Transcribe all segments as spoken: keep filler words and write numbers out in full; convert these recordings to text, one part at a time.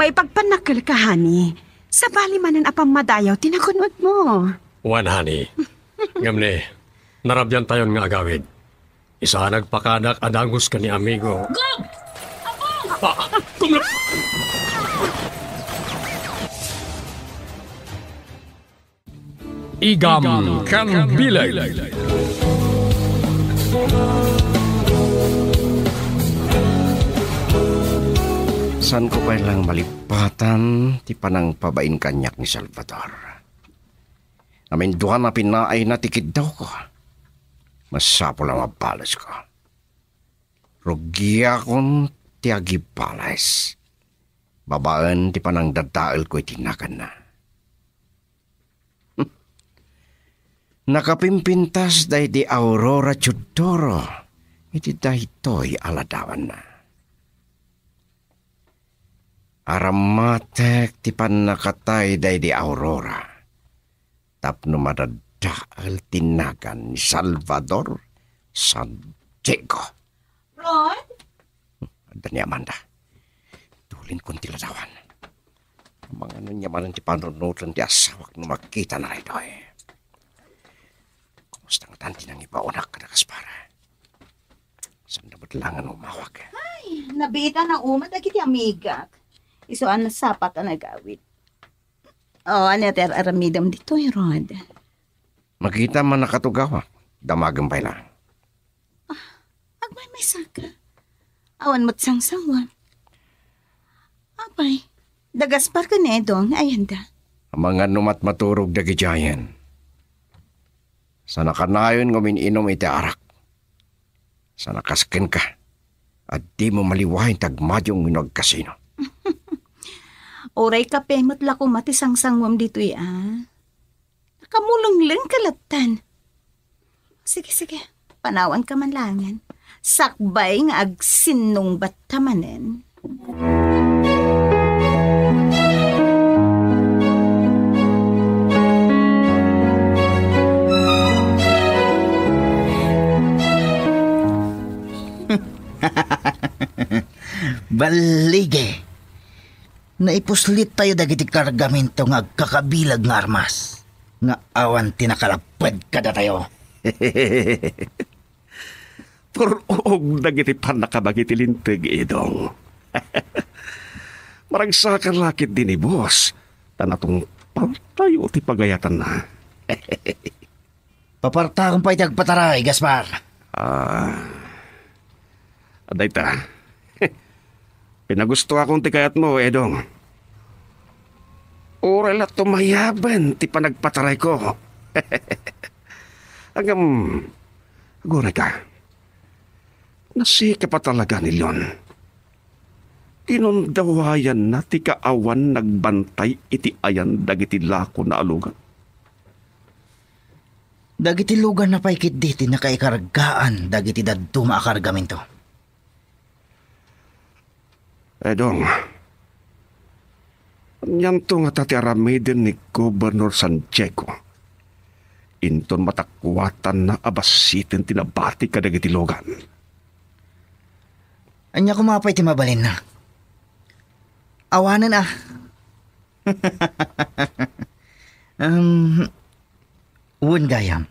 Maipagpannakkelka, honey. Sabali manen a pammadayaw ti nagun-odmo. Wen, honey. Ngem ni, narabiantayon nga agawid. Isa a nagpakadak a dagus ken ni amigo. Gob! Apo! Ah, kumla- Igam ken Bileg. Saanko pay lang malipatan ti panangpabain kaniak ni Salvador. Aminduan a pinaayna ti kiddawko. Masapul a mabalesko. Rugiakon ti agibales babaen ti panangdadaelko iti naganna. Nakapimpintas daydi Aurora Teodoro iti daytoy a ladawanna. Arammatek ti pannakatay daydi Aurora tapno madadael ti nagan ni Salvador San Diego. Ron? Adda ni Amanda. Tulinkon ti ladawan. Mangano nia manen ti panunoten ti asawak no makitana daytoy? Kumusta ngatan ti nangibaonak kada Gaspar? Saan da met laeng umawag? Ay, nabiitan a uma dagiti amigak. Isu a nasapak a nagawid. O, ania ti ar-aramidem ditoy, Rod? Makita man nakatugawak. Damagem pay laeng. Ah, agmaymaysaka. Awan met sangsangwam. Apay, da Gaspar ken Edong, ayanda? Amangan no matmaturog dagiti ayan. Sa nakanayon nga umin-inum iti arak. Sa nakaskenka, a dimo maliwayan ti agmadyo wenno agkasino. Uray kape met la koma ti sangsangwam ditoy, a. Nakamulengleng ka lattan. Sige, sige. Panawanka man laengen. Sakbay nga agsinnungbatta manen. Ballige. Naipuslittayo dagiti kargamento nga agkakabileg nga armas, nga awan ti nakalapped kadatayo. Purog dagiti pannakabagi ti Linteg, Edong. Maragsakar la ketdi ni Boss, ta natungpaltayo ti pagayatanna. Papartakem pay ti agpataray, Gaspar. Ah, dayta. Pinagustoakon ti kayatmo, Edong. Uray la tumayaben ti panagpatarayko. Ngem, aguray ka. Nasika pa talaga ni Leon. Inundawayanna ti kaawan nagbantay iti ayan dagiti lakona a lugan. Dagiti luganna pay ketdi ti nakaikargaan dagiti dadduma a kargamento. Edong, anianto ngata ti aramiden ni Gobernador San Diego? Inton matakuatanna a bassiten ti nabati kadagiti lugan. Ania koma pay ti mabalinna? Awanen a. Um, wen gayam.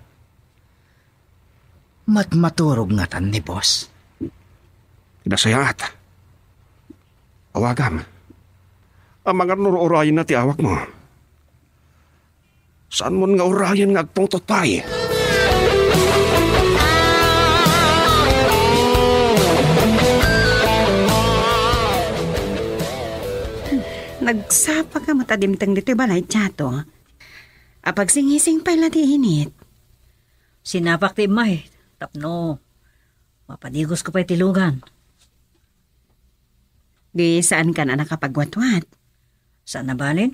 Matmaturog ngatan ni Boss. Nasayaat. Awagam. Amangan no urayenna ti awakmo. Saanmon nga urayen nga agpungtot pay? Nagsapa ka met a dimteng ditoy balay, Chato. Apagsingising pay la ti init. Sinapak ti immay, tapno mapadigosko pay ti lugan. Di saankan a nakapagwatwat? Saan a balin?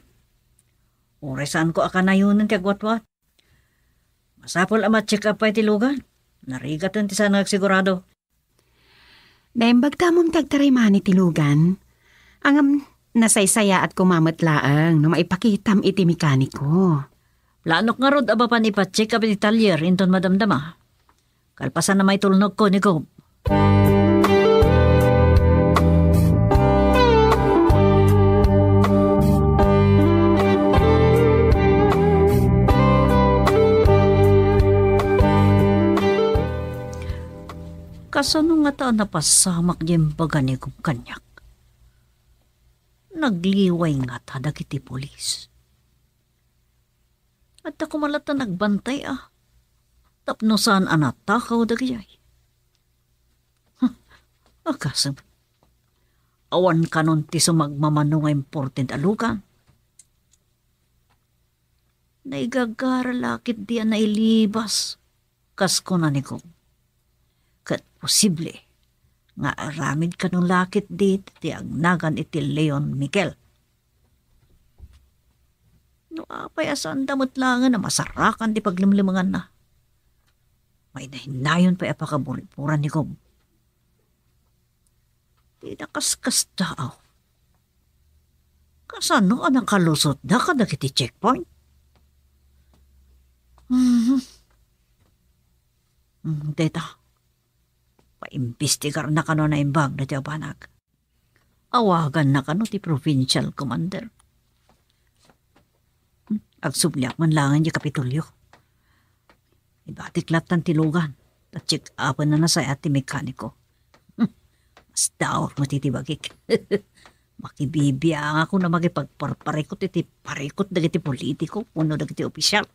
Uray saanko a kanayonen ti agwatwat. Masapul a ma-check up pay ti lugan. Narigaten ti saan nga agsigurado. Naimbag tamom ti agtaray manen ti lugan. Ngem nasaysayaat koma met laeng no maipakitam iti mekaniko. Planok ngarud a mapan ipa-check up iti talyer inton madamdama. Kalpasan a maitulnogko ni Gob. Sano ngata a napasamak diay imbaga ni Gob kaniak? Nagliway ngata dagiti pulis? Adda koma latta nagbantay a tapno saan a natakaw dagijay. Huh, agasem. Awan kanon ti sumagmamano nga important a lugan. Naigagara la ketdi a nailibas, kas kuna ni Gob. Ket posible nga aramid kano la ketdi ti agnagan iti Leon Miguel. No apay a saanda met laengen a masarakan ti paglemlemenganna. Mahinnahinnayon pay a pakaburiburan ni Gob. Ti nakaskasdaaw. Kasano a nakalusotda kadagiti checkpoint? Mhm. Mm, dayta. Paimbestigarna kano naimbag daytoy a banag. Awaganna kano ti provincial commander. Hmm, agsubliak man laengen diay Kapitolyo. Ibatik lattan ti lugan, ta check-upenna a nasayaat ti mekaniko. Hmm, masdaor met iti bagik. Makibibiangakon a makipagparparikut iti parikut dagiti politiko wenno dagiti opisial.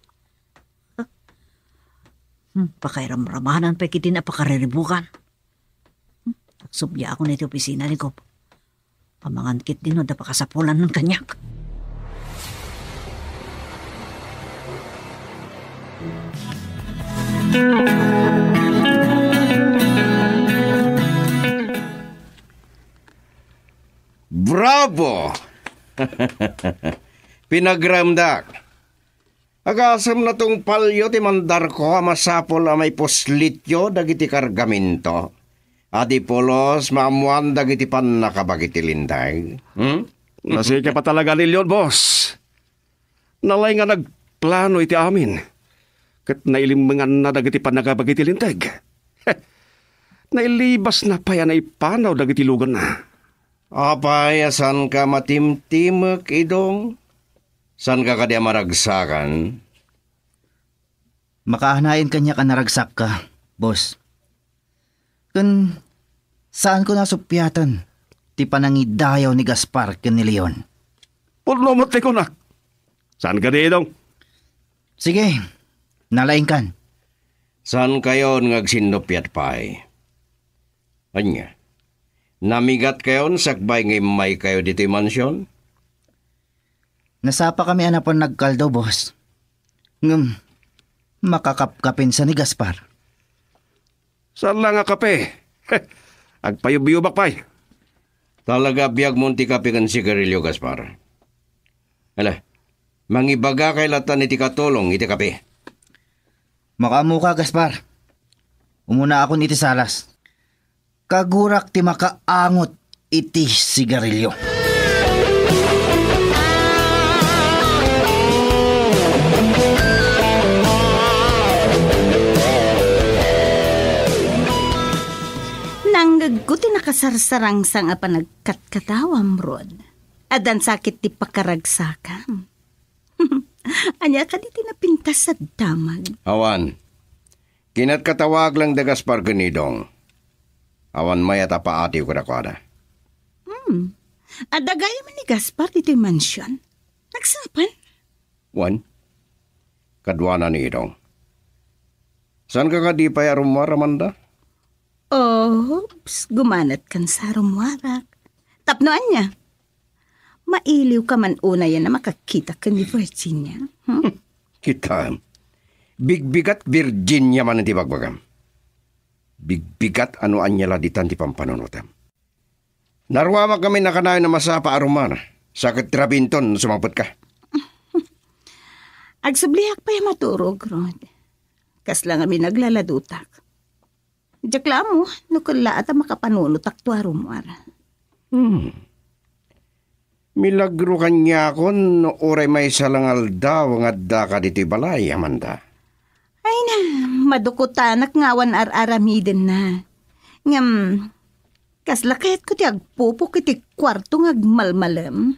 Hmm, pakairamramanan pay ketdin a pakariribukan. Hmm, agsubliakon iti opisina ni Gob. Amangan ketdin no adda pakasapulanna kaniak. Bravo! Pinagremdak. Agasem natungpalyo ti mandarko a masapul a maipuslityo dagiti kargamento a di pulos maammoan dagiti pannakabagi ti Linteg. Hmm? Nasika pa talaga ni Leon, boss. Nalaing nga nagplano iti amin. Ket nailimmenganna dagiti pannakabagi ti Linteg. Nailibasna pay a naipanaw dagiti luganna. Apay a saanka matimtimek, Idong? Saanka kadi a maragsakan? Makaanayen kaniak a naragsakka, boss. Ken saanko a suppiaten ti panangidayaw ni Gaspar ken ni Leon. Pudno met ti kunak. Saan kadi, Idong? Sige, nalaingkan. Saankayon nga agsinnuppiat pay? Ania? Namigatkayon sakbay nga immaykayo ditoy mansion? Nasapakami a napan nagkaldaw, boss. Ngem, makakapkapensa ni Gaspar. Saan la nga kape. Agpayubyubak pay. Talaga biagmon ti kape ken sigarilyo, Gaspar. Ala, mangibagakay lattan iti katulong iti kape. Makaammoka, Gaspar. Umunaakon iti salas. Kagurak ti makaangot iti sigarilyo. Nangngegko ti nakasarsarangsang a panagkatkatawam, Rod. Addan sakit ti pakaragsakam. Ania kadi ti napintas a damag? Awan. Kinatkatawag lang da Gaspar ken Idong. Awan mayat a paatiw kadakuada. Hmm. Adda gayam ni Gaspar ditoy mansion? Nagsapay? Wen. Kaduana ni Idong. Saanka kadi pay a rummuar, Amanda? Oops, gumanatkan sa rummuarak. Tapno ania? Mailiwka man unayen a makakita ken ni Virginia? Hmm? Kita, bigbigat Virginia man ti bagbagam. Bigbigat a no ania la ditan ti pampanunotam. Naruamak ngamin a kanayon a masapa a rummuar, sa ket rabinton no sumangpetka. Agsubliak pay a maturog, Rod. Kasla ngamin naglaladutak. Diak la ammo no kellaat a makapanunotakto a rummuar. Hmm. Milagro kaniakon no uray maysa la nga aldaw nga addaka ditoy balay, Amanda. Ay na, madukutanak nga awan ar-aramidenna. Ngem, kasla kayatko ti agpupok iti kuarto nga agmalmalem.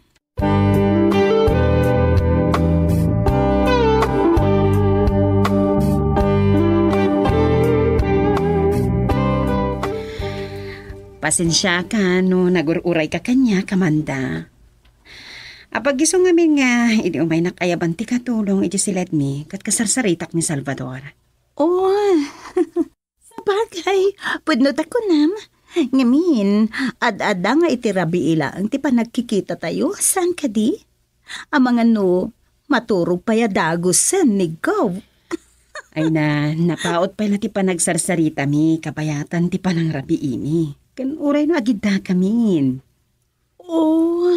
Pasensiaka no nagur-urayka kaniak, Amanda. Apag-isu ngamin nga idi umaynak ayaban ti katulong iti siledmi ket kasarsaritak ni Salvador. Oh, sabagay, pudno ta kunam. Ngamin, ad-adda nga iti rabii laeng ti panagkikitatayo, saan kadi? Amangan no maturog pay a dagusen ni Gov. Ay na, napaut pay la ti panagsarsarita mi kabayatan ti panangrabiimi. Ken uray no agidda kamin. Oh,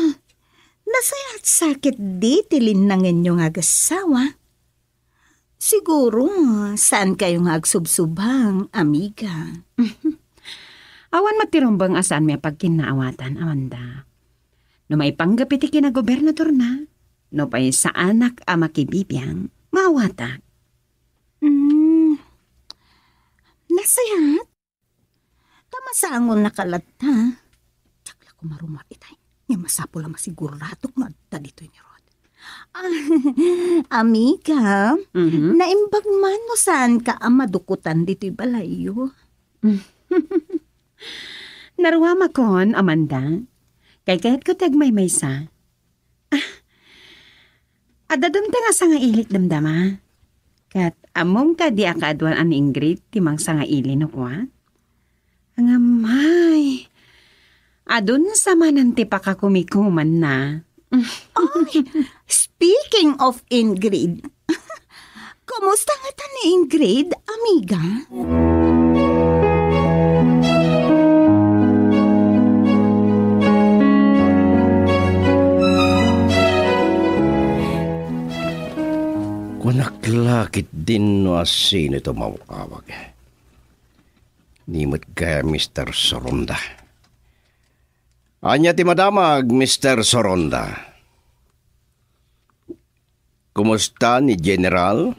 nasayat sakit di ti linnangenyo nga agasawa? Siguro, saan kayo nga agsubsubang, amiga? Awan met ti rumbeng a saanmi a pagkinnaawatan, Amanda. No maipanggep iti kinagobernadorna, no pay saanak a makibibiang, maawatak. Mm, nasayat? Ta masangonaka latta. Diak la koma rumar itay. Nga masapul a masiguradok no adda ditoy ni Rod. Ah, amiga, Mhm. naimbag man no saanka a madukotan ditoy balayyo? Naruamakon, Amanda. Kaykayatko ti agmaymaysa. Ah, adda dumteng a sangaili ti damdama. Ket ammom kadi a kaaduan a ni Ingrid ti mangsangaili no kua? Angamay, adun sa manen ti pakakumikumanna. Ay, speaking of Ingrid, kumusta ngata ni Ingrid, amiga? Kunak la ketdin no asino ito maawag. Ni met gayam, Mister Soronda. Ania ti madamag, Mister Soronda? Kumusta ni General?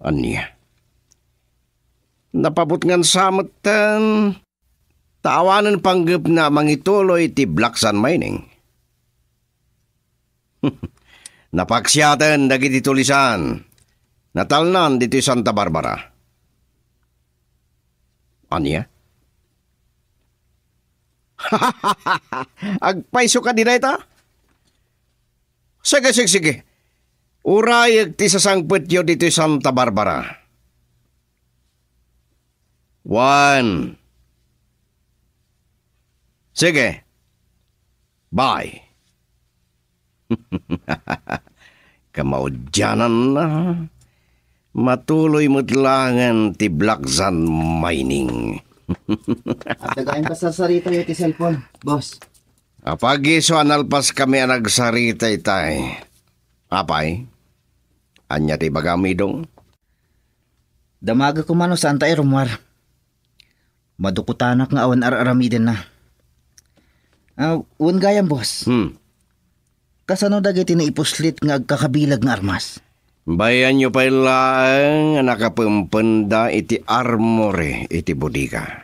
Ania? Napabutngan sa metten, ta awanen panggepna a mangituloy ti black sand mining. Napaksiaten dagiti tulisan. Natalnan ditoy Santa Barbara. Ania? Agpayso kadi dayta? Sige, sige, sige. Urayek ti sasangpetyo ditoy Santa Barbara. One. Sige. Bye. Kamaudiananna, matuloy met laengen ti black sand mining. Adda gayam a sarsaritayo ti cellphone, boss. Apag-isu a nalpaskami a nagsarita itay. Apay, ania ti ibagam, Idong? Damagek koma no saanta a rummuar. Madukotanak nga awan ar-aramidenna. Ah, wen gayam, boss. Hmm. Kasano dagiti naipuslit nga agkakabileg nga armas? Bayanyo pay laeng a nakapempenda iti armory iti bodega.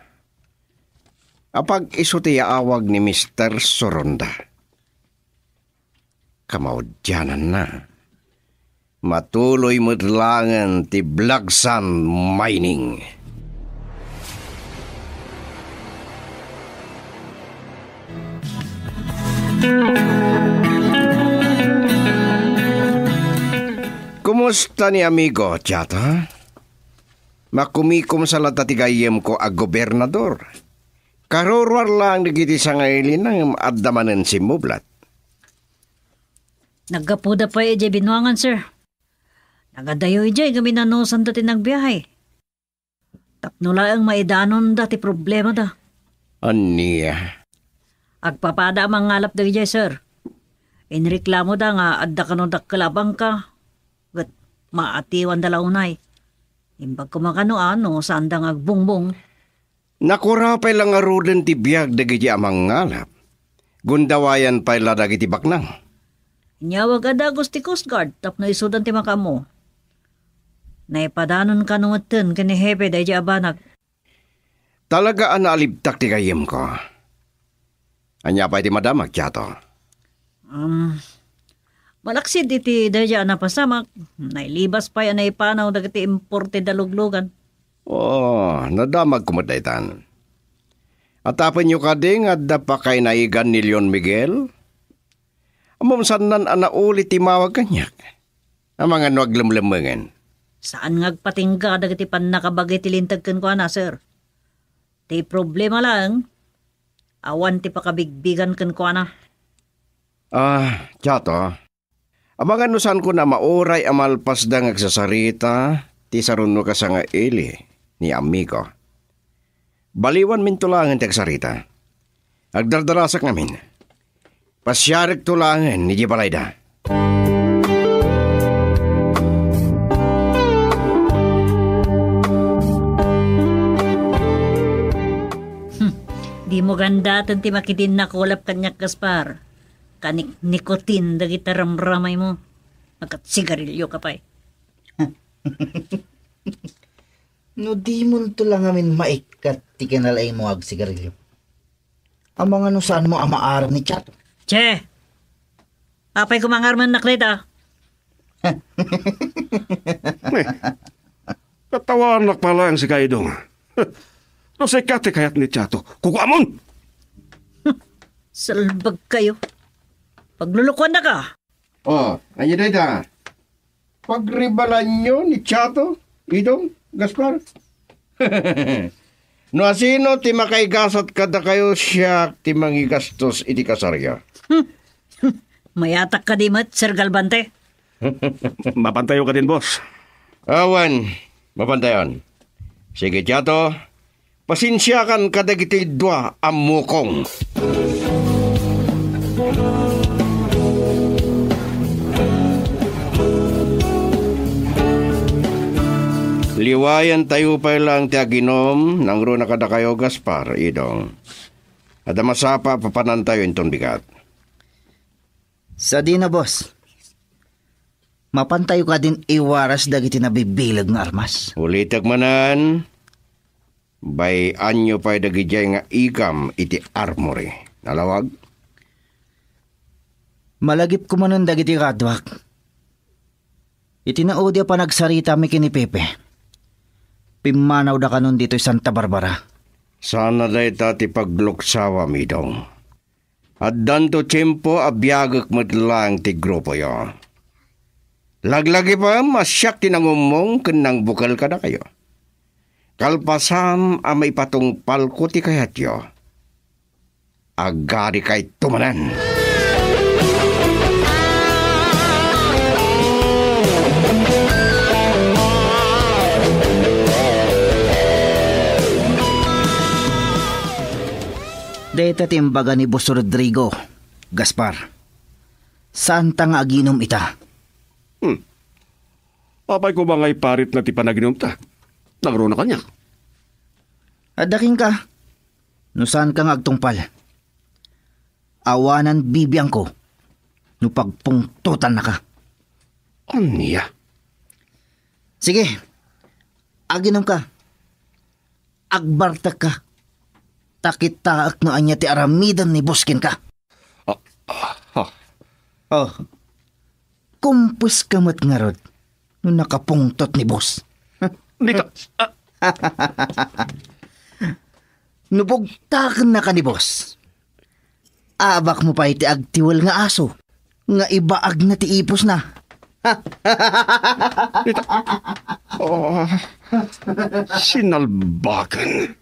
Apag-isu ti yaawag ni Mister Soronda. Kamaudiananna, matuloy met laengen ti black sand mining. Kumusta ni amigo, Chata? Makumikom sa latta ti gayyemko a gobernador. Karuruar laeng dagiti sangailina ngem adda manen simmublat. Naggapuda pay idiay binuangan, sir. Nagadayo idiay ngem inanusanda ti nagbiahe. Tapno laeng maidanonda ti problemada. Ania? Agpapada a mangalap dagijay, sir. Inreklamoda nga adda kano dakkel a bangka, ket maatiwanda la unay. Imbag koma kano a no saanda nga agbungbong. Nakura pay la ngaruden ti biag dagiti a mangalap. Gundawayan pay la dagiti baknang. Inyawag a dagus ti Coast Guard tapno isudan ti makaammo. Naipadanon kano metten ken ni Hepe daydi a banag. Talaga a naalibtak ti gayyemko. Ania pay ti madamag, Chato? Um, malaksid iti daydi a napasamak, nailibas pay a naipanaw dagiti imported a luglugan. Oh, Nadamagko met daytan. Atapenyo kadi nga adda pakaynaigan ni Leon Miguel? Ammom, saannan a nauli ti mawag kaniak. Amangan no aglemlemmengen. Saan nga agpatingga dagiti pannakabagi ti linteg kenkuana, sir. Ti problema laeng, awan ti pakabigbigan kenkuana. Ah, Chato, amangan no saanko a mauray a malpasda nga agsasarita ti saruno a sangaili ni Amigo. Baliwanminto laengen ti agsarita. Agdardarasak ngamin. Pasiarekto laengen idiay balayda. Hmm, dimo gandaten ti makidinnakulap kaniak, Gaspar. Kaniknikutin dagiti ramramaymo. Agsigarilioka pay. No dimonto la ngamin maikkat ti kinalaingmo nga agsigarilio, amangan no saanmo a maaram ni Chato. Che! Apay koma nga armennak dayta? Eh, katawanak pay laeng sika, Idong. No sika ti kayat ni Chato, kukuamon! Salbag kayo. Paglulukuannaka. Oh, ania dayta? Pagribalanyo ni Chato, Idong, Gaspar? No asino ti makaigasat kadakayo, siak ti mangigastos iti kasaryo. Hmm. Mayatak kadi met, Sir Galvante? Mapantayo kadin, boss. Awan, mapantayon. Sige, Chato, pasensiakan kadagiti dua a mukong. Liwayantayo pay laeng ti aginum, nangruna kadakayo, Gaspar, Idong. Adda masapa a papanantayo inton bigat. Sadino, boss. Mapantayo kadin iwaras dagiti nabibileg nga armas. Ulitek manen, bay-anyo pay dagidiay nga igam iti armory. Nalawag? Malagipko manen dagiti kaduak. Iti naudi a panagsaritami ken ni Pepe, pimmanawda kanon ditoy Santa Barbara. Saan a dayta ti pagluksawam, Idong. Addanto tiempo a biagek met laeng ti grupoyo. Laglagipem a siak ti nangummong ken nangbukel kadakayo. Kalpasam a maipatungpalko ti kayatyo, agarikayto manen. Dayta ti imbaga ni Boss Rodrigo, Gaspar. Saanta nga aginum ita. Hmm. Apay koma nga iparitna ti panaginumta? Nangruna kaniak. Adda kenka, no saanka nga agtungpal. Awanan bibiangko no pagpungtotannaka. Ania? Sige, aginumka. Agbartekka. Ta kitaek no ania ti aramiden ni boss kenka. Ah, ah, ah. Oh. Kumpueska met ngarud no nakapungtot ni boss. Dita, ah. No bugtakennaka ni boss, abakmo pay ti agtiwel nga aso nga ibaagna ti ipusna. Dita. Oh, sinalbagan.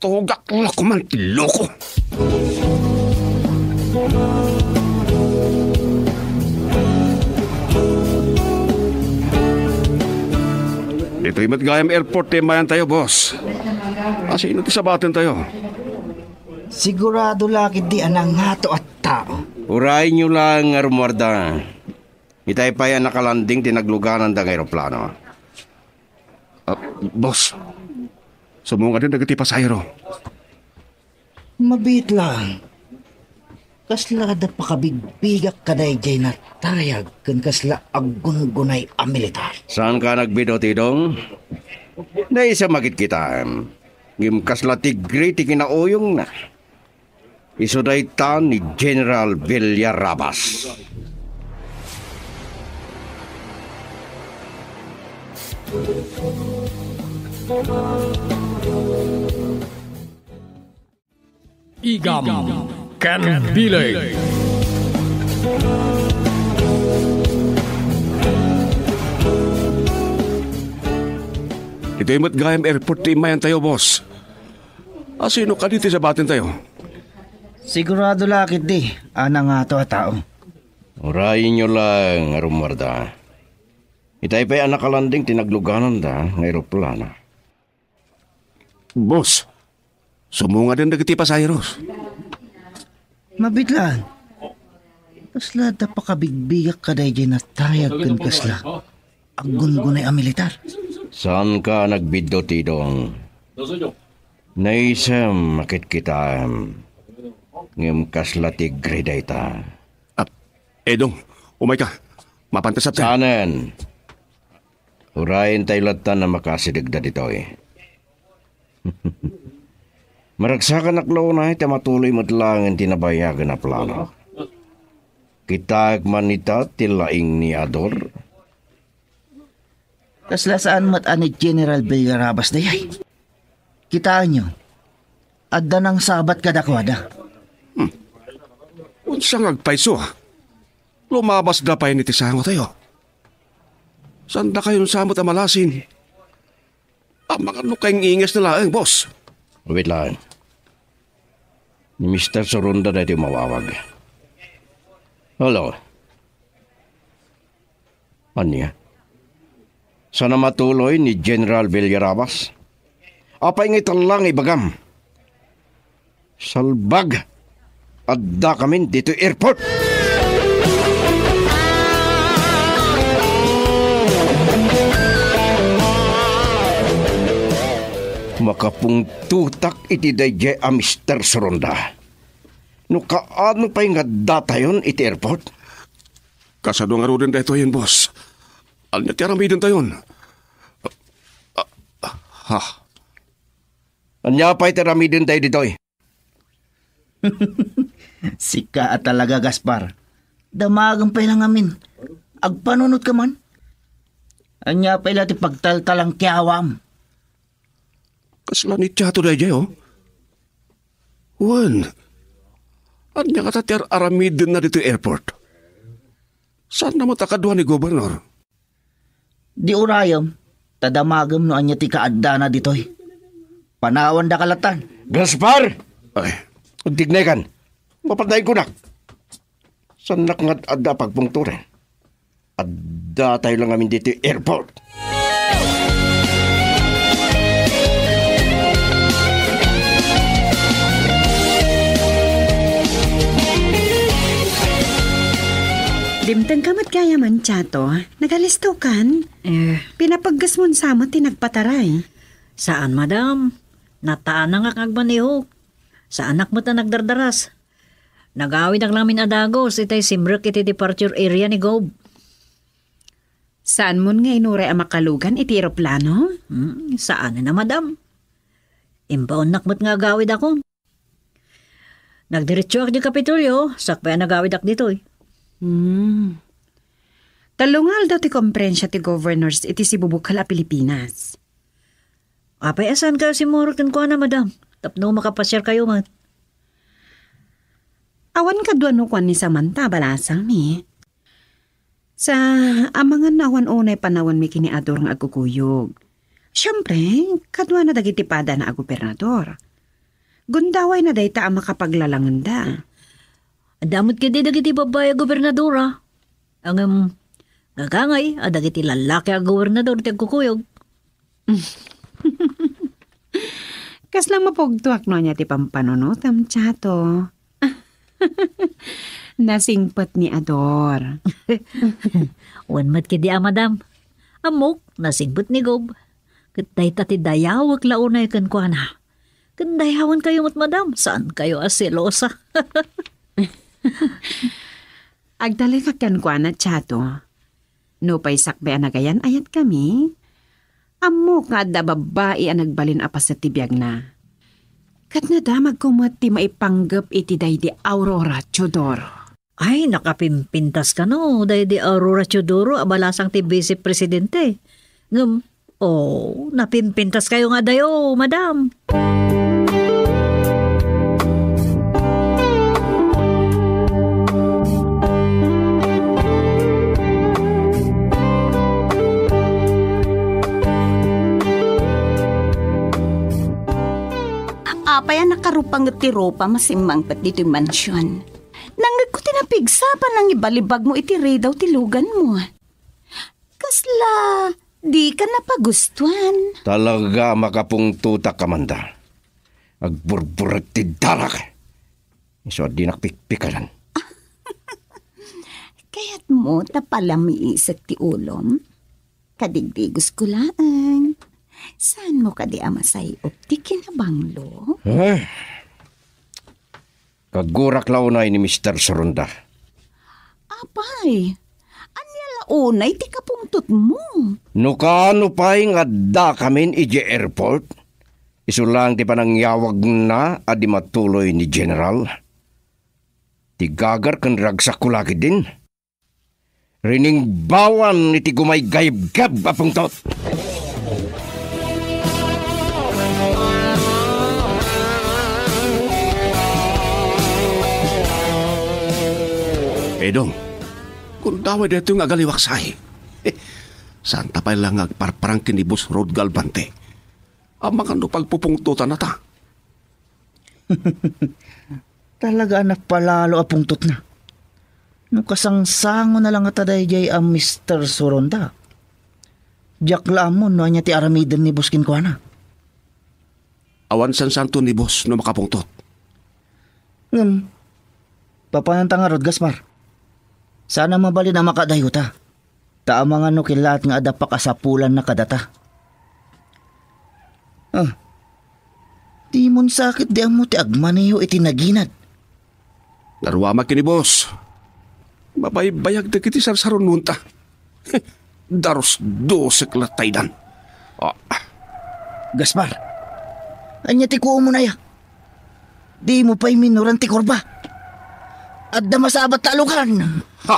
Tugak la koman ti loko. Ditoy met gayam airport ti immayantayo, boss. Asino ti sabatentayo? Sigurado la ketdi a nangato a tao. Urayyo laeng nga rummuarda. Itay pay a nakalanding ti naglugananda nga eroplano. Ah, boss, sumungad dagiti pasahero. Mabiit laeng. Kasla adda pakabigbigak kadaydiay natayag ken kasla aggungunay a militar. Saanka a nagbidut, Idong? Naisam a kitkitaem. Ngem kasla tigre ti kinauyongna. Isu dayta ni General Villarrabas. Igam ken Bileg. Ditoy met gayam airport ti immayantayo, boss. Asino kadi ti sabatentayo? Sigurado la ketdi a nangato a tao. Urayenyo laeng a rummuarda. Itay pay a nakalanding ti naglugananda nga eroplano. Boss, sumungaden dagiti pasaheros. Mabiit laeng. Kasla adda pakabigbigak kadaydiay natayag ken kasla aggungunay a militar. Saanka a nagbiddo, Tidong. Naisem a kitkitaem. Ngem kasla tigre dayta. Ah, Edong, umayka. Mapantas a te. Saanen. Urayentayo lattan a makasidegda ditoy. Maragsakanak la unay ta matuloy met laengen ti nabayagen a plano. Kitaek man ita ti laing ni Ador. Kasla saan met a ni General Villarabas dayay. Kitaenyo, adda nangsabat kadakuada. Hmm. Unsa nga agpayso? Lumabasda pay iti sangotayo. Saandakayon sa met a malasin? Amangan no kaing-ingesna laeng, boss. Wait lang. Ni Mister Soronda daytoy mawawag. Hello. Ania? Saan a matuloy ni General Villarabas? Apay nga ita la nga ibagam? Salbag! Addakamin ditoy airport! Makapungtotak iti daydiay a Mister Soronda. No kaano pay nga addatayon iti airport? Kasano ngaruden daytoyen, boss? Ania ti aramidentayon? Ah, ah, ha? Ania pay ti aramidentayo ditoy? Sika a talaga, Gaspar. Damagem pay la ngamin. Agpanunotka man. Ania pay la ti pagtaltalangkiawam? Kasla ni Chato daydiay, oh. Wen, ania ngata ti ar-aramidenna ditoy airport? Saanna met a kadua ni Gobernador? Di urayem, ta damagem no ania ti kaaddana ditoy. Panawandaka lattan. Gaspar! Ay. Agtignaykan. Mapadaig kunak. Saannak nga ad-adda a pagpungtoren. Addatayo la ngamin ditoy airport. Dimtengka met gayamen, Chato. Nagalistokan? Eh. Pinapaggesmon sa met ti nagpataray. Saan, madam. Nataanangak nga agmanihok. Saanak met a nagdardaras. Nagawidak lamin a dagus itay simrek iti departure area ni Gob. Saanmon nga inuray a makalugan iti eroplano? Hmm, saanen a, madam. Imbaonnak met nga agawidakon. Nagdiretsoak di Kapitolyo, sakbay a nagawidak ditoy. Hmm. Tallo nga aldaw ti komperensia ti governors iti sibubukal a Pilipinas. Apay a saankayo simmurot kenkuana, madam, tapno makapasiarkayo met? Awan kadua no kuan ni Samantha a balasangmi. Sa amangan no awan unay panawenmi ken ni Ador nga agkukuyog. Siempre, kaduana dagiti padana a gobernador. Gundawayna dayta a makapaglalangenda. Adda met ketdi dagiti babbai a gobernadora. Ngem, gagangay a dagiti lallaki a gobernador ti agkukuyog. Kasla mapugtoak no ania ti pampanunotam, Chato. Nasingpet ni Ador. Wen met ketdi a, madam. Ammok, nasingpet ni Gob. Ket dayta ti dayawek la unay kenkuana. Ket dayawenkayo met, madam, saankayo a selosa. Agtalekak kenkuana, Chato. Nupay sakbay a nagayan-ayatkami, ammok nga adda babbai a nagbalin a paset ti biagna. Ket nadamagko met ti maipanggep iti daydi Aurora Teodoro. Ay, nakapimpintas kano daydi Aurora Teodoro a balasang ti Vice Presidente. Ngem, Oh, napimpintaskayo nga adayo, madam. Apay a nakarupanget ti rupam a simmangpet ditoy mansion? Nangngegko ti napigsa a panangibalibagmo iti ridaw ti luganmo. Kasla dika napagustuan? Talaga a makapungtotak, Amanda. Agburburek ti darak. Isu a dinak pikpikalan. Kayatmo ta palamiisek ti ulom? Kadigdigosko laeng. Saanmo kadi a masay-op ti kinabanglo? Ay, kagurak la unay ni Mister Soronda. Apay, ania la unay ti kapungtotmo? No kaano pay nga addakamin idiay airport, isu laeng ti panangyawagna a di matuloy ni General. Ti gagar ken ragsakko la ketdin. Riningbawan iti gumaygaybgab a pungtot. Edong, gundaway daytoy nga agaliwak sae. Saanta pay la nga agparparang ken ni Boss Rod Galvante. Amangan no pagpupungtotanna ta. Talaga a napalalo a pungtotna. No kasangsangona la ngata daydiay a Mister Soronda, diak la ammon no ania ti aramiden ni Boss kenkuana. Awan sansanto ni Boss no makapungtot. Ngem, papananta ngarud, Gaspar? Saan a mabalin a makadayota. Ta amangan no kellaat nga adda pakasapulanna kadata. Ah, dimon sa ket di ammo ti agmaneho iti naginad. Naruamak ken ni Boss. Mabaybayag dagiti sarsarunonta. Darusdosek latta idan. Ah. Gaspar, ania ti kuumo aya? Dimo pay minuran ti kurba. Adda masabat ta alugan. Ha?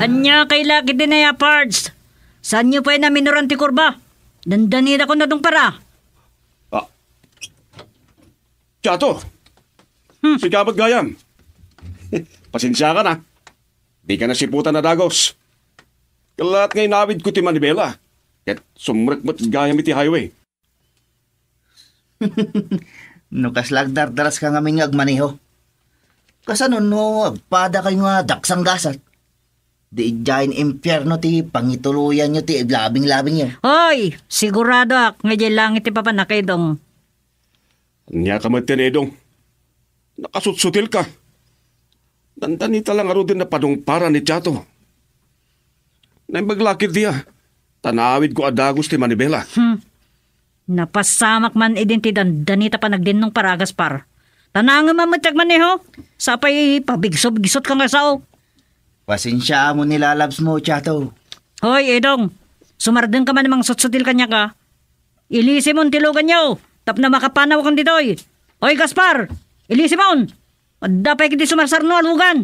Ania kay la ketdin aya, Pards? Saanyo pay naminuran ti kurba? Dandanitakon a dungpara. Ah. Chato! Hmm. Sika met gayam. Pasensiakan, a. Dika nasiputan a dagus. Kellaat nga inawidko ti manibela, ket sumrek met gayam iti highway. No kasla agdardaraska ngamin nga agmaneho, kasano no agpadakayo nga daksanggasat? Di idiay impierno ti pangituloyanyo ti labing-labingyo. Hoy! Siguradoak nga idiay langit ti papanak, Edong. Ania ka met, Edong? Nakasutsutilka. Dandanita la ngaruden a padungpara ni Chato. Naimbag la ketdi a, ta naawidko a dagus ti manibela. Hmm. Napasamak man idin ti dandanita panagdinnong para, Gaspar. Ta naangeman met ti agmaneho, sapay pabigso-bigsotka nga sao. Pasensiaam no ilalabsmo, Chato. Hoy, Edong, sumardengka man a mangsutsutil kaniak, a. Ilisimon ti luganyo tapno makapanawkon ditoy. Hoy, Gaspar, ilisimon! Adda pay ketdi sumarsarno a lugan.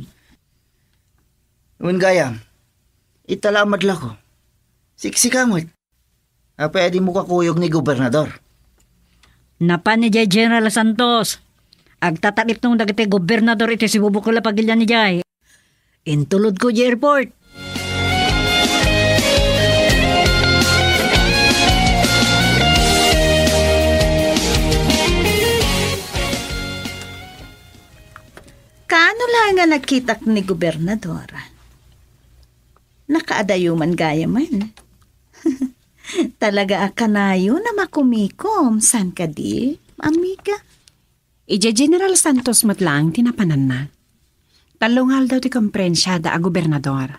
Wen gayam, ita la a madlako. Siksika met. Apay a dimo kakuyog ni gobernador? Napan idiay General Santos. Agtatalipnong dagiti gobernador iti sibubukel a pagilian idiay. Intulodko idiay airport. Kaano la nga nakitak ni gobernador? Nakaadayo man gayamen. Talaga a kanayon a makumikom, saan kadi, amiga? Idiay General Santos met laeng ti napananna. Tallo nga aldaw ti komperensiada a gobernador.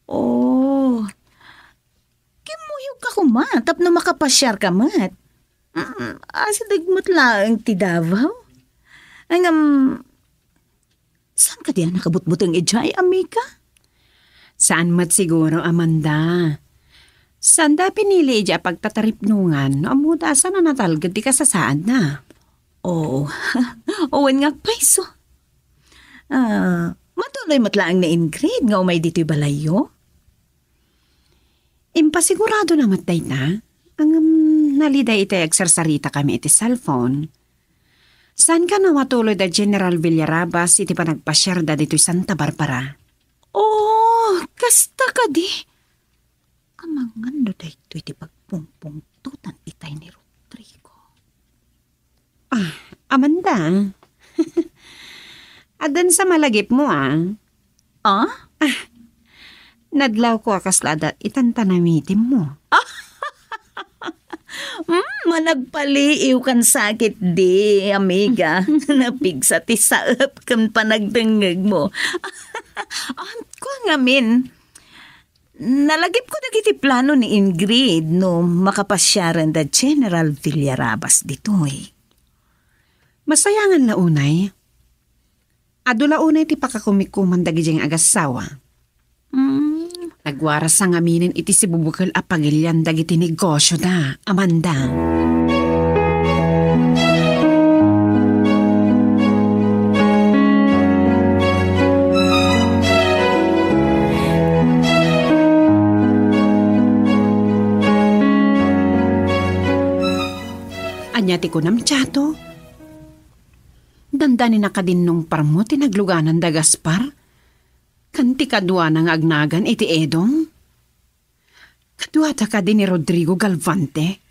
Oh, kimmuyogka koma tapno makapasiarka met. Mm, asideg met laeng ti Davao. Ngem, saan kadi a nakabutbuteng idiay, amiga? Saan met siguro, Amanda. Sanda pinili idiay pagtataripnongan no ammoda a saan a natalged ti kasasaadna. Oo. Wen nga agpayso. Ah, matuloy met laeng ni Ingrid nga umay ditoy balayyo? Impasiguradona met dayta. Ngem naliday itay agsarsaritakami iti cellphone. Saan kano a matuloy da General Villarabas iti panagpasiarda ditoy Santa Barbara? Oh, kasta kadi? Amangan no daytoy ti pagpungpungtotan itay ni Rodrigo. Ah, Amanda. Addan sa malagipmo, ah. Ah? Ah, nadlawko a kasla adda itan ta namitemmo. Hmm, managpaliiw kan sakit di, amiga. Napigsa ti saep ken panagdengngegmo. Ah, kua ngamin, nalagipko dagiti plano ni Ingrid no makapasiaren da General Villarabas ditoy. Masayangan la unay. Adu la unay ti pakakumikuman dagiti agassawa. Mm. Nagwaras sa ngaminen iti sibubukel a pagilian dagiti negosio da, Amanda. Ania ti kunam, Chato? Dandanin a kadin nungparmo ti nagluganan da Gaspar? Ken ti kaduana nga agnagan iti Edong? Kaduada kadi ni Rodrigo Galvante?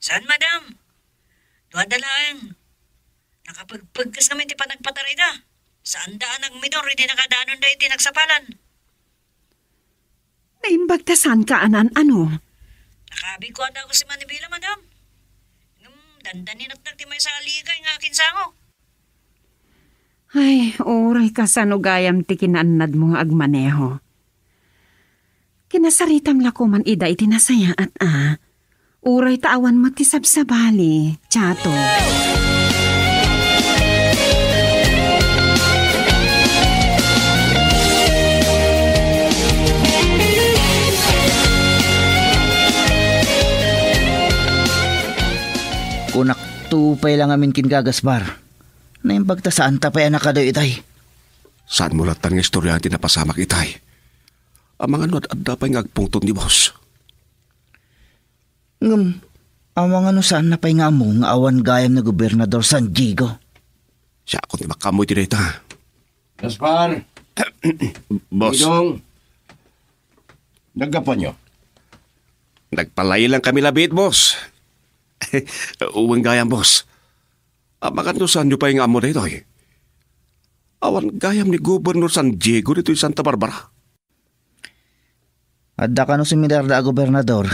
Saan, madam. Duada laeng. Nakapegpegkes ngamin ti panagpatarayda. Saanda a nagmidor idi nakadanonda iti nagsapalan. Naimbag ta saan ka a naan-ano? Nakaabig ko a dagus ti manibela, madam. Ngem dandaninatnak ti maysa a ligay nga akinsango. Ay, uray kasano gayam ti kinaannadmo nga agmaneho. Kinasaritam la koman ida iti nasayaat a. Uray ta awan met ti sabsabali, Chato. Kunakto pay la ngamin ken Gaspar. Naimbag ta saanta pay a nakaduy itay. Saanmo lattan nga istoryaen ti napasamak itay? Amangan no ad-adda pay nga agpungtot ni boss. Ngem, amangan no saanna pay nga ammo nga awan gayam ni Gobernador San Diego? Siakon ti makaammo iti dayta. Gaspar! Boss. Idong! Naggapuanyo? Nagpalailangkami labiit, boss. Wen gayam, boss. Amangan no saanyo pay nga ammo daytoy. Awan gayam ni Gobernador San Diego ditoy Santa Barbara. Adda kano simidarda a gobernador,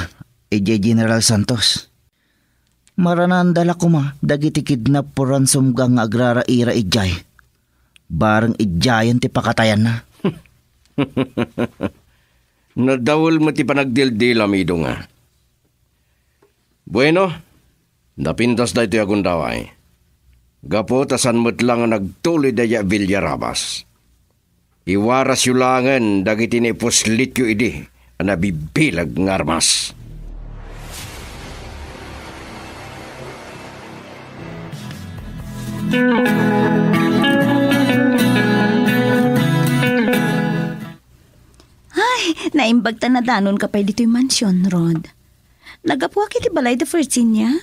idiay General Santos. Marananda la koma dagiti kidnap for ransom gang nga agraraira idiay. Bareng idiayen ti pakatayanna. Nadawel met ti panagdildilam, Idong, a. Bueno, napintas daytoy a gundaway. Gapu ta saan met la nga nagtuloy daydiay a Villarabas. Iwarasyo laengen dagiti naipuslityo idi a nabibileg nga armas. Ay, naimbag ta nadanonka pay ditoy mansion, Rod. Naggapuak iti balay da Virginia.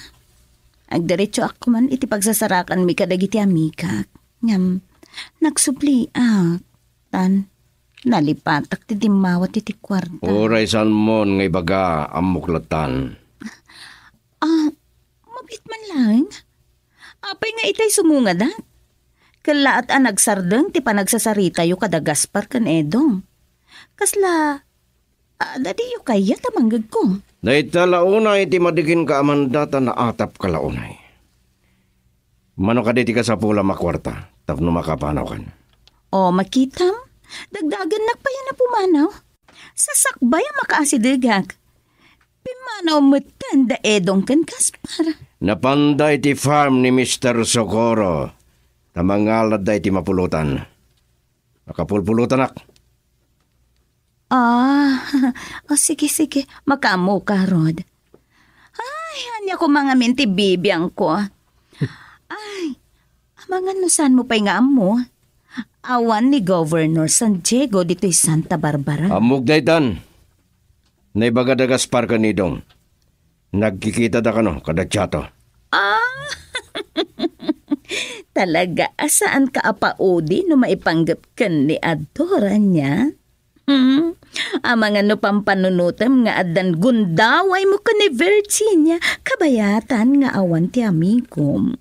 Agdiretsoak koman iti pagsasarakanmi kadagiti amigak. Ngem, nagsubliak. Tan, nalipatak ti dimmawat iti kuarta. Uray saanmon nga ibaga, ammok lattan. Ah, mabiit man laeng. Apay nga itay sumungadak? Kellaat a nagsardeng ti panagsasaritayo kada Gaspar ken Edong. Kasla, adda diyo kayat a manggegko? Dayta la unay ti madi kenka, Amanda, ta naatapka la unay. Mano kadi ti kasapulam a kuarta tapno makapanawkan? O, makitam, dagdagennak pay a napumanaw. Sasakbay a makaasidegak. Pimmanaw metten da Edong ken Gaspar. Napanda iti farm ni Mister Socorro, ta mangaladda iti mapulotan. Makapulpulotanak. Ah, o sige, sige. Makaammoka, Rod. Ay, ania koma ngamin ti bibiangko? Ay, amangan no saanmo pay nga ammo. Awan ni Governor San Diego ditoy Santa Barbara. Ammok daytan. Naibaga da Gaspar ken Idong. Nagkikitada kano kada Chato. Ah! Talaga a saanka a paudi no maipanggep ken ni Ador, ania? Hmm? Amangan no pampanunotem nga addan gundawaymo ken ni Virginia, kabayatan nga awan ti amigom.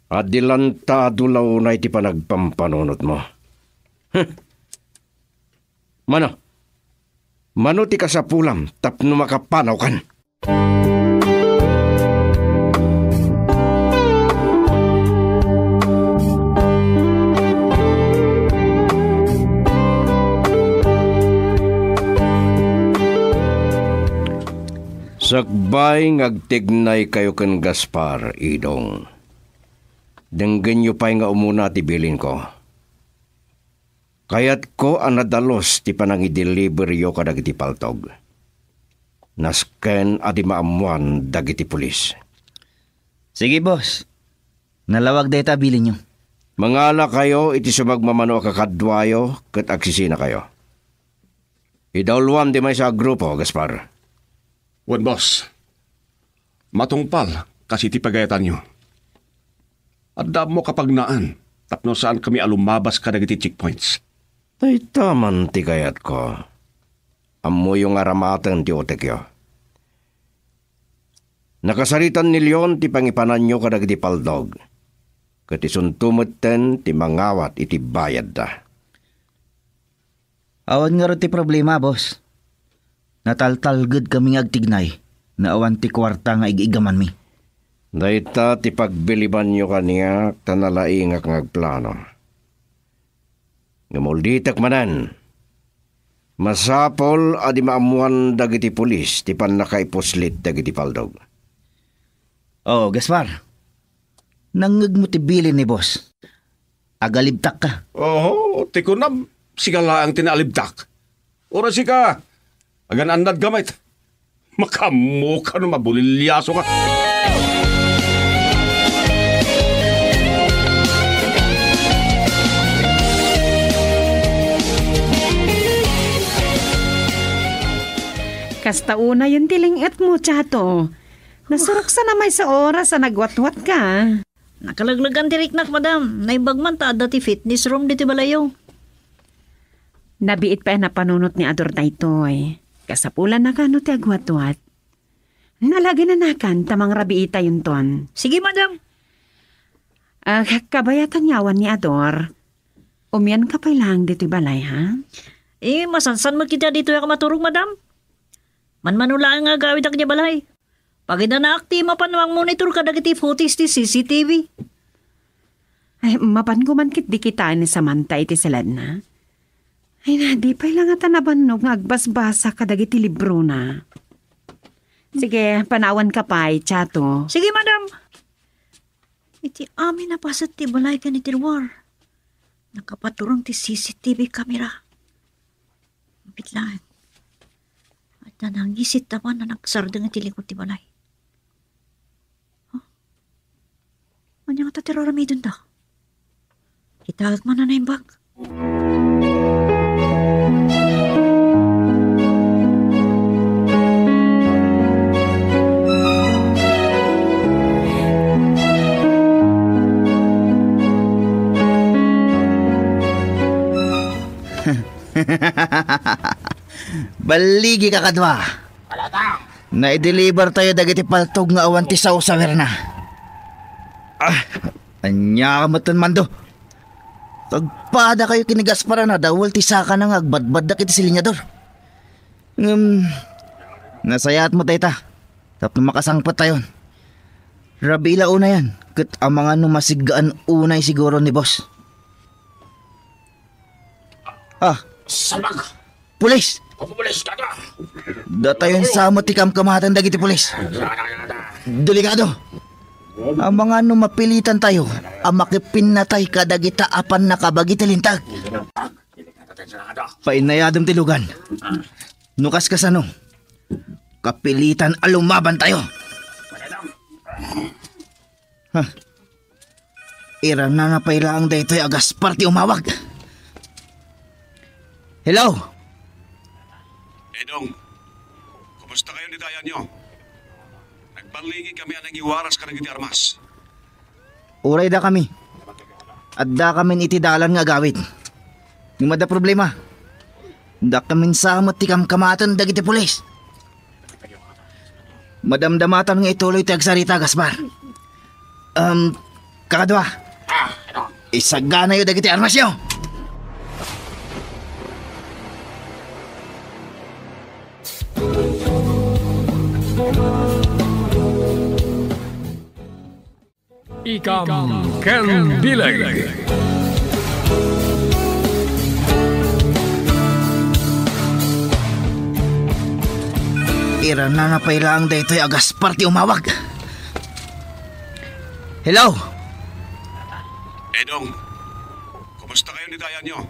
Adilantado la unay ti panagpampanunotmo. Huh. Mano? Mano ti kasapulam tapno makapanawkan? Sakbay nga agtignaykayo ken Gaspar, Idong, denggenyo pay nga umuna ti bilinko. Kayatko a nadalus ti panangideliberyo kadagiti paltog. Nasken a di maammoan dagiti pulis. Sige, boss. Nalawag dayta bilinyo. Mangalakayo iti sumagmamano a kakaduayo ket agsisinakayo. Idawluam ti maysa a grupo, Gaspar. Wen, boss. Matungpal, kas iti pagayatanyo. Adda ammo kapagnaan tapno saankami a lumabas kadagiti checkpoints. Dayta man ti kayatko. Ammoyo nga aramaten ti utekyo. Nakasaritan ni Leon ti pangipananyo kadagiti paltog, ket isunto metten ti mangawat iti bayadda. Awan ngarud ti problema, boss. Nataltalgedkami nga agtignay, no awan ti kuarta nga ig-igamanmi. Dayta ti pagbilibanyo kaniak ta nalaingak nga agplano. Ngem ulditek manen, masapul a di maammoan dagiti pulis ti pannakaipuslit dagiti paltog. Oh, Gaspar. Nangngegmo ti bilin ni boss. Agalibtakka. Oho, ti kunam, sika laeng ti naalibtak. Uray sika, agan-annadka met. Makaammoka no mabuliliasoka. Kasta unayen ti ling-etmo, Chato. Nasuroksan a maysa oras a nagwatwatka. Nakaleglegan ti riknak, madam. Naimbag man ta adda ti fitness room ditoy balayyo. Nabiit pay a napanunot ni Ador daytoy. Kasapulannaka no ti agwatwat. Nalaginanakan ta mangrabiitayonton. Sige, madam. Ah, kabayatan nga awan ni Ador. Umianka pay laeng ditoy balay, ha? Eh, masansan met iti ditoyak a maturog, madam. Manmano laeng nga agawidak diay balay. Pagidanaak ti mapan mangmonitor kadagiti footage ti C C T V. Ay, mapanko man ketdi kitaen ni Samantha iti saledna. Ay na, di pay la ngata nabannog nga agbasbasa kadagiti librona. Sige, panawanka pay, Chato. Sige, madam. Iti amin a paset ti balay ken iti luar, nakapaturong ti C C T V camera. Bitlaen. Adda nangisit a man a nagsardeng iti likod ti balay. Huh? Ania ngata ti raramidenda? Kitaek man a naimbag. Baligi, kakadua. Naideliver tayo dagiti paltog nga awan ti sawsawerna. Ah, ania ka metten, Mando? Agpada kayo ken ni Gaspar a nadawel ti sakana nga agbadbaddak iti silinyador. Ngem, nasayaat met dayta tapno makasangpet tayon. Rabii la unayen, ket amangan no masiggaan unay siguro ni boss. Ah, salbag! Pulis! Pulis ka ka! Datayon sa met ti kamkamatan dagiti pulis. Delikado! Amangan no mapilitan tayo a makipinnatay kadagita a pannakabagi ti lintag. Painayadem ti lugan. No kaskasano, kapilitan a lumabantayo. Ha? Iranana pay laeng daytoy a Gaspar ti umawag. Hello? Edong, kumusta kayo ni dayanyo? Nagballigi kami a nangiwaras kadagiti armas. Uray dakami. Addakamin iti dalan nga agawid. Ngem adda problema. Dakkamin sa met ti kamkamaten dagiti pulis. Madamdamatan nga ituloy ti agsarita, Gaspar. Um, kakadua, isaganayo dagiti armasyo! Ikam ken bileg. Iranana pay laeng daytoy a Gaspar ti umawag. Hello? Edong, kumusta kayo ni dayanyo?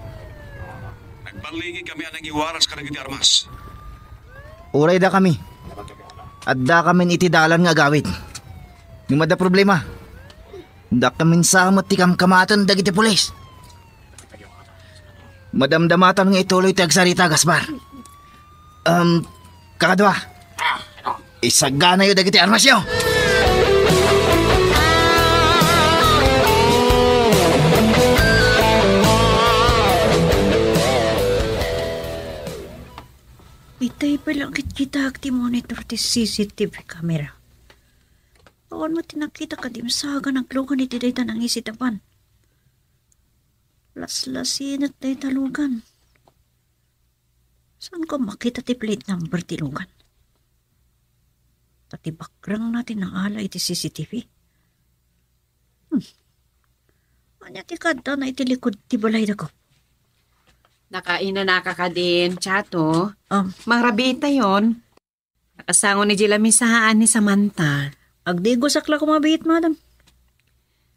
Nagballigi kami a nangiwaras kadagiti armas. Uray dakami. Addakamin iti dalan nga agawid. Ngem adda problema. Dakkamin sa met ti kamkamaten dagiti pulis. Madamdamatan nga ituloy ti agsarita, Gaspar. Um, kakadua, isaganayo dagiti armasyo! Itay pay lang kitkitaak ti monitor ti C C T V camera. Awan met ti nakita kadi msagan aglugan iti dayta nangisitapan. Laslasinet dayta lugan. Saan ko makita ti plate number ti lugan? Ta ti bakrangna ti naala iti C C T V. Hmm. Ania ti kaadana iti likod ti balay dako? Nakainanaka kadin, Chato? Um, Mangrabiit tayon. Nakasango ni Jela misahaan ni Samantha. Agdigosak la kumabiit, madam.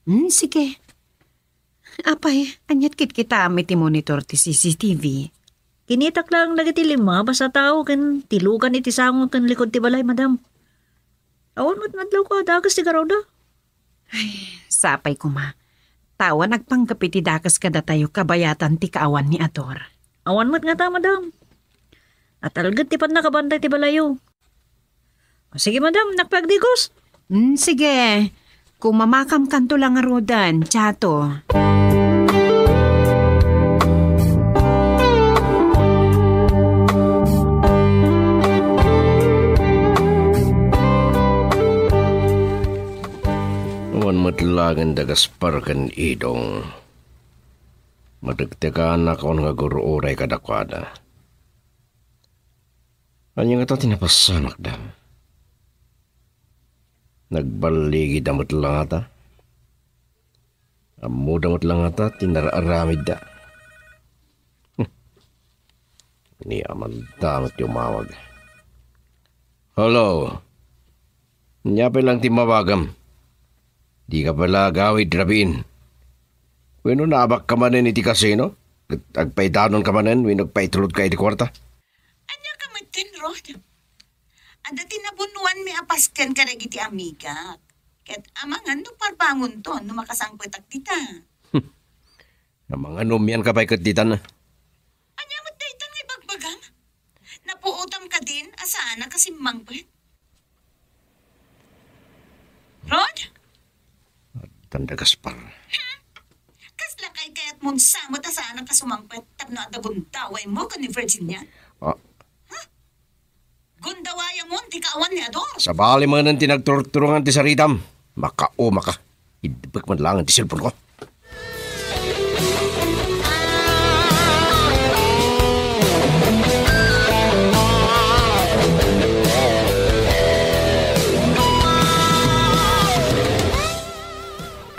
Hmm, sige. Apay, aniat kitkitaam iti monitor ti C C T V? Kinitak lang dagiti limmabas a tao ken ti lugan iti sango ken likod ti balay, madam. Awan met nadlaw ko a dakes ti garawda. Ay, sapay koma. Tawan agpanggep iti dakes kadatayo kabayatan ti kaawan ni Ador. Awan met ngata, madam. Atalged ti pannakabantay ti balayyo. O, sige, madam, innak pay agdigos. Mm, sige. Koma, makamkanto lang ngaruden, Chato. Awan met laeng da Gaspar ken Idong. Madegdeganak on nga agur-uray kadakuada. Ania ngata ti napasamakda? Nagballigida met la ngata? Ammoda met la ngata ti nararamidda? Hmm. Ni Amanda met ti umawag. Hello? Ania pay lang ti mawagam? Dika pay la agawid rabiin. Wenno naabakka manen iti kasino? Ket agpaidanonka manen wenno agpaitulodka iti kuarta? Ania ka metten, Rod? Adda ti nabunoanmi a pasken kadagiti amigak. Ket amangan no parbangonton no makasangpetak dita. Amangan no umianka pay ket ditan. Ania met daytan nga ibagbagam? Napuotam kadin a saanak a simmangpet? Rod? Addan da Gaspar. Kasla kaykayatmon sa met a saanak a sumangpet tapno adda gundawaymo ken ni Virginia? Ah. Ha? Gundawayamon ti kaawan ni Ador. Sabali manen ti nagturturongan ti saritam. Makaumaka. Idbek man laeng ti cellphone ko.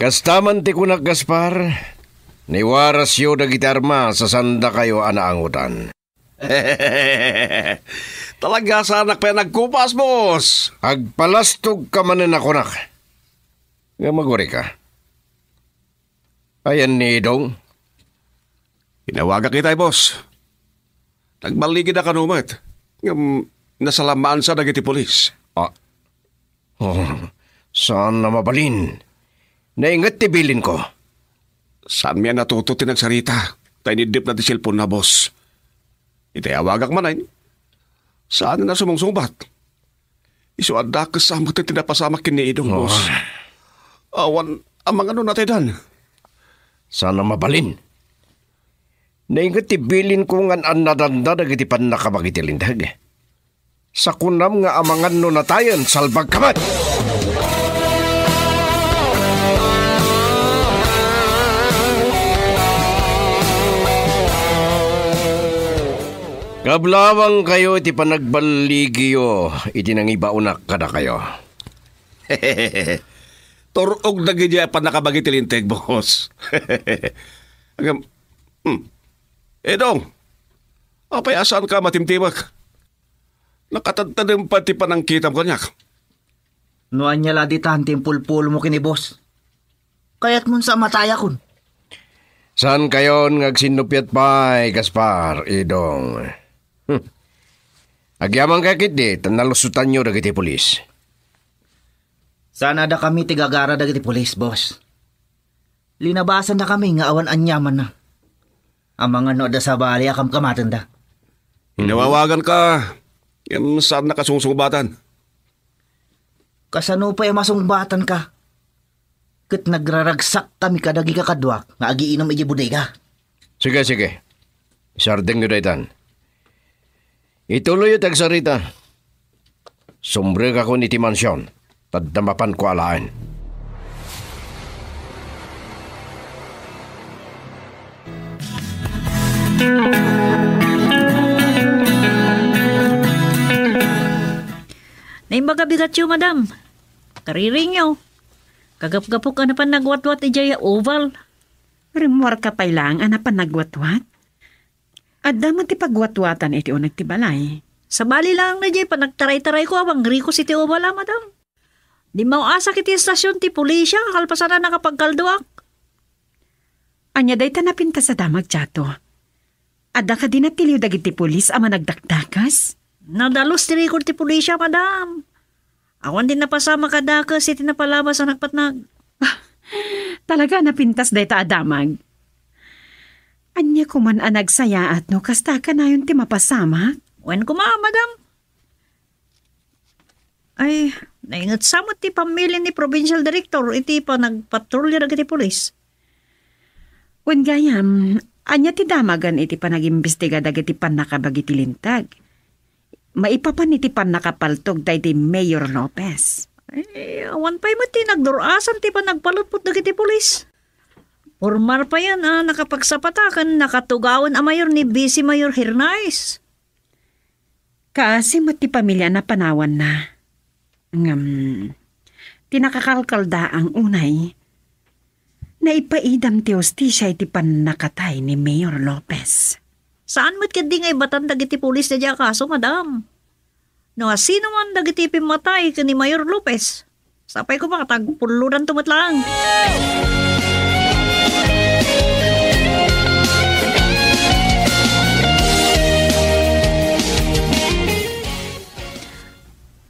Kasta man ti kunak, Gaspar, niwarasyo dagiti armas a saandakayo a naangutan. Talaga saanak pay a nagkupas, boss. Agpalastogka manen a kunak. Nga magurika. Ayan ni Idong. Inawagak itay, boss. Nagballigida kano met. Ngem nasalamaansa dagiti pulis. Ah. Oh, saan a mabalin. Nainget ti bilinko. Saanmi a natuto ti nagsarita, ta iniddepna ti cellphone-na, boss. Iti awagak manen, saan a sumungsungbat. Isu a dakes a met ti napasamak ken ni Idong, boss. Awan amangan no nataydan. Saan a mabalin. Nainget ti bilinko nga annadanda dagiti pannakabagi ti linteg. Sakunam nga amangan no natayen, salbagka met! Kablawangkayo iti panagballigiyo iti nangibaonak kadakayo. Tur-og dagiti a pannakabagi ti linteg, boss. Agam, hmm. Idong, apay a saanka matimtimek? Nakatadtadem pay ti panangkitam kaniak. No ania la ditan ti impulpulmo ken ni boss, kayatmon sa a matayakon. Saankayon nga agsinnupiat pay, Gaspar, Idong. Hmm. Agyamankay ketdi ta nalusotanyo dagiti pulis. Saan a dakami ti gagara dagiti pulis, boss. Linabasandakami nga awan aniamanna. Amangan no adda sabali a kamkamatenda. Inawawaganka, ngem saannaka sungsungbatan. Kasano pay a masungbatanka? Ket nagraragsakkami kadagiti kakaduak nga agiinum idiay bodega. Sige, sige. Isardengyo daytan. Ituloyyo ti agsarita. Sumbrekakon iti mansion, ta adda mapanko alaen. Naimbag a bigatyo, madam. Kariringyo. Kagapgapok a napan nagwatwat idiay oval. Rimmuarka pay laeng a napan nagwatwat? Adda met ti pagwatwatan iti uneg ti balay. Sabali laeng daydiay panagtaraytarayko a mangrikos iti oval a, madam. Dimmaw-asak iti estasion ti pulis a kalpasan a nakapagkaldoak. Ania dayta napintas a damag, Chato? Adda kadi natiliw dagiti pulis a managdakdakas? Nadalus ti record ti pulis a, madam. Awan ti napasamak a dakes iti napalabas a nagpatnag. Talaga a napintas dayta a damag. Ania koman a nagsayaat no kasta a kanayon ti mapasamak? Wen koma, madam. Ay, nainget sa met ti pamili ni Provincial Director iti panagpatrolya dagiti pulis. Wen gayam, ania ti damagen iti panagimbestiga dagiti pannakabagi ti linteg? Maipapan iti pannakapaltog daydi Mayor Lopez. Eh, awan pay met ti nagdur-asan ti panagpalutpot dagiti pulis. Pormar payen a nakapagsapata ken nakatugawen a mayor ni Vice Mayor Hernais. Kaasi met ti pamilia a napanawanna. Ngem, ti nakakalkaldaang unay, naipaidam ti hustisia iti pannakatay ni Mayor Lopez. Saan met ketdi nga ibatan dagiti pulis daydiay a kaso, madam. No asino man dagiti pimmatay ken ni Mayor Lopez, sapay koma ta agpullodanto met laeng.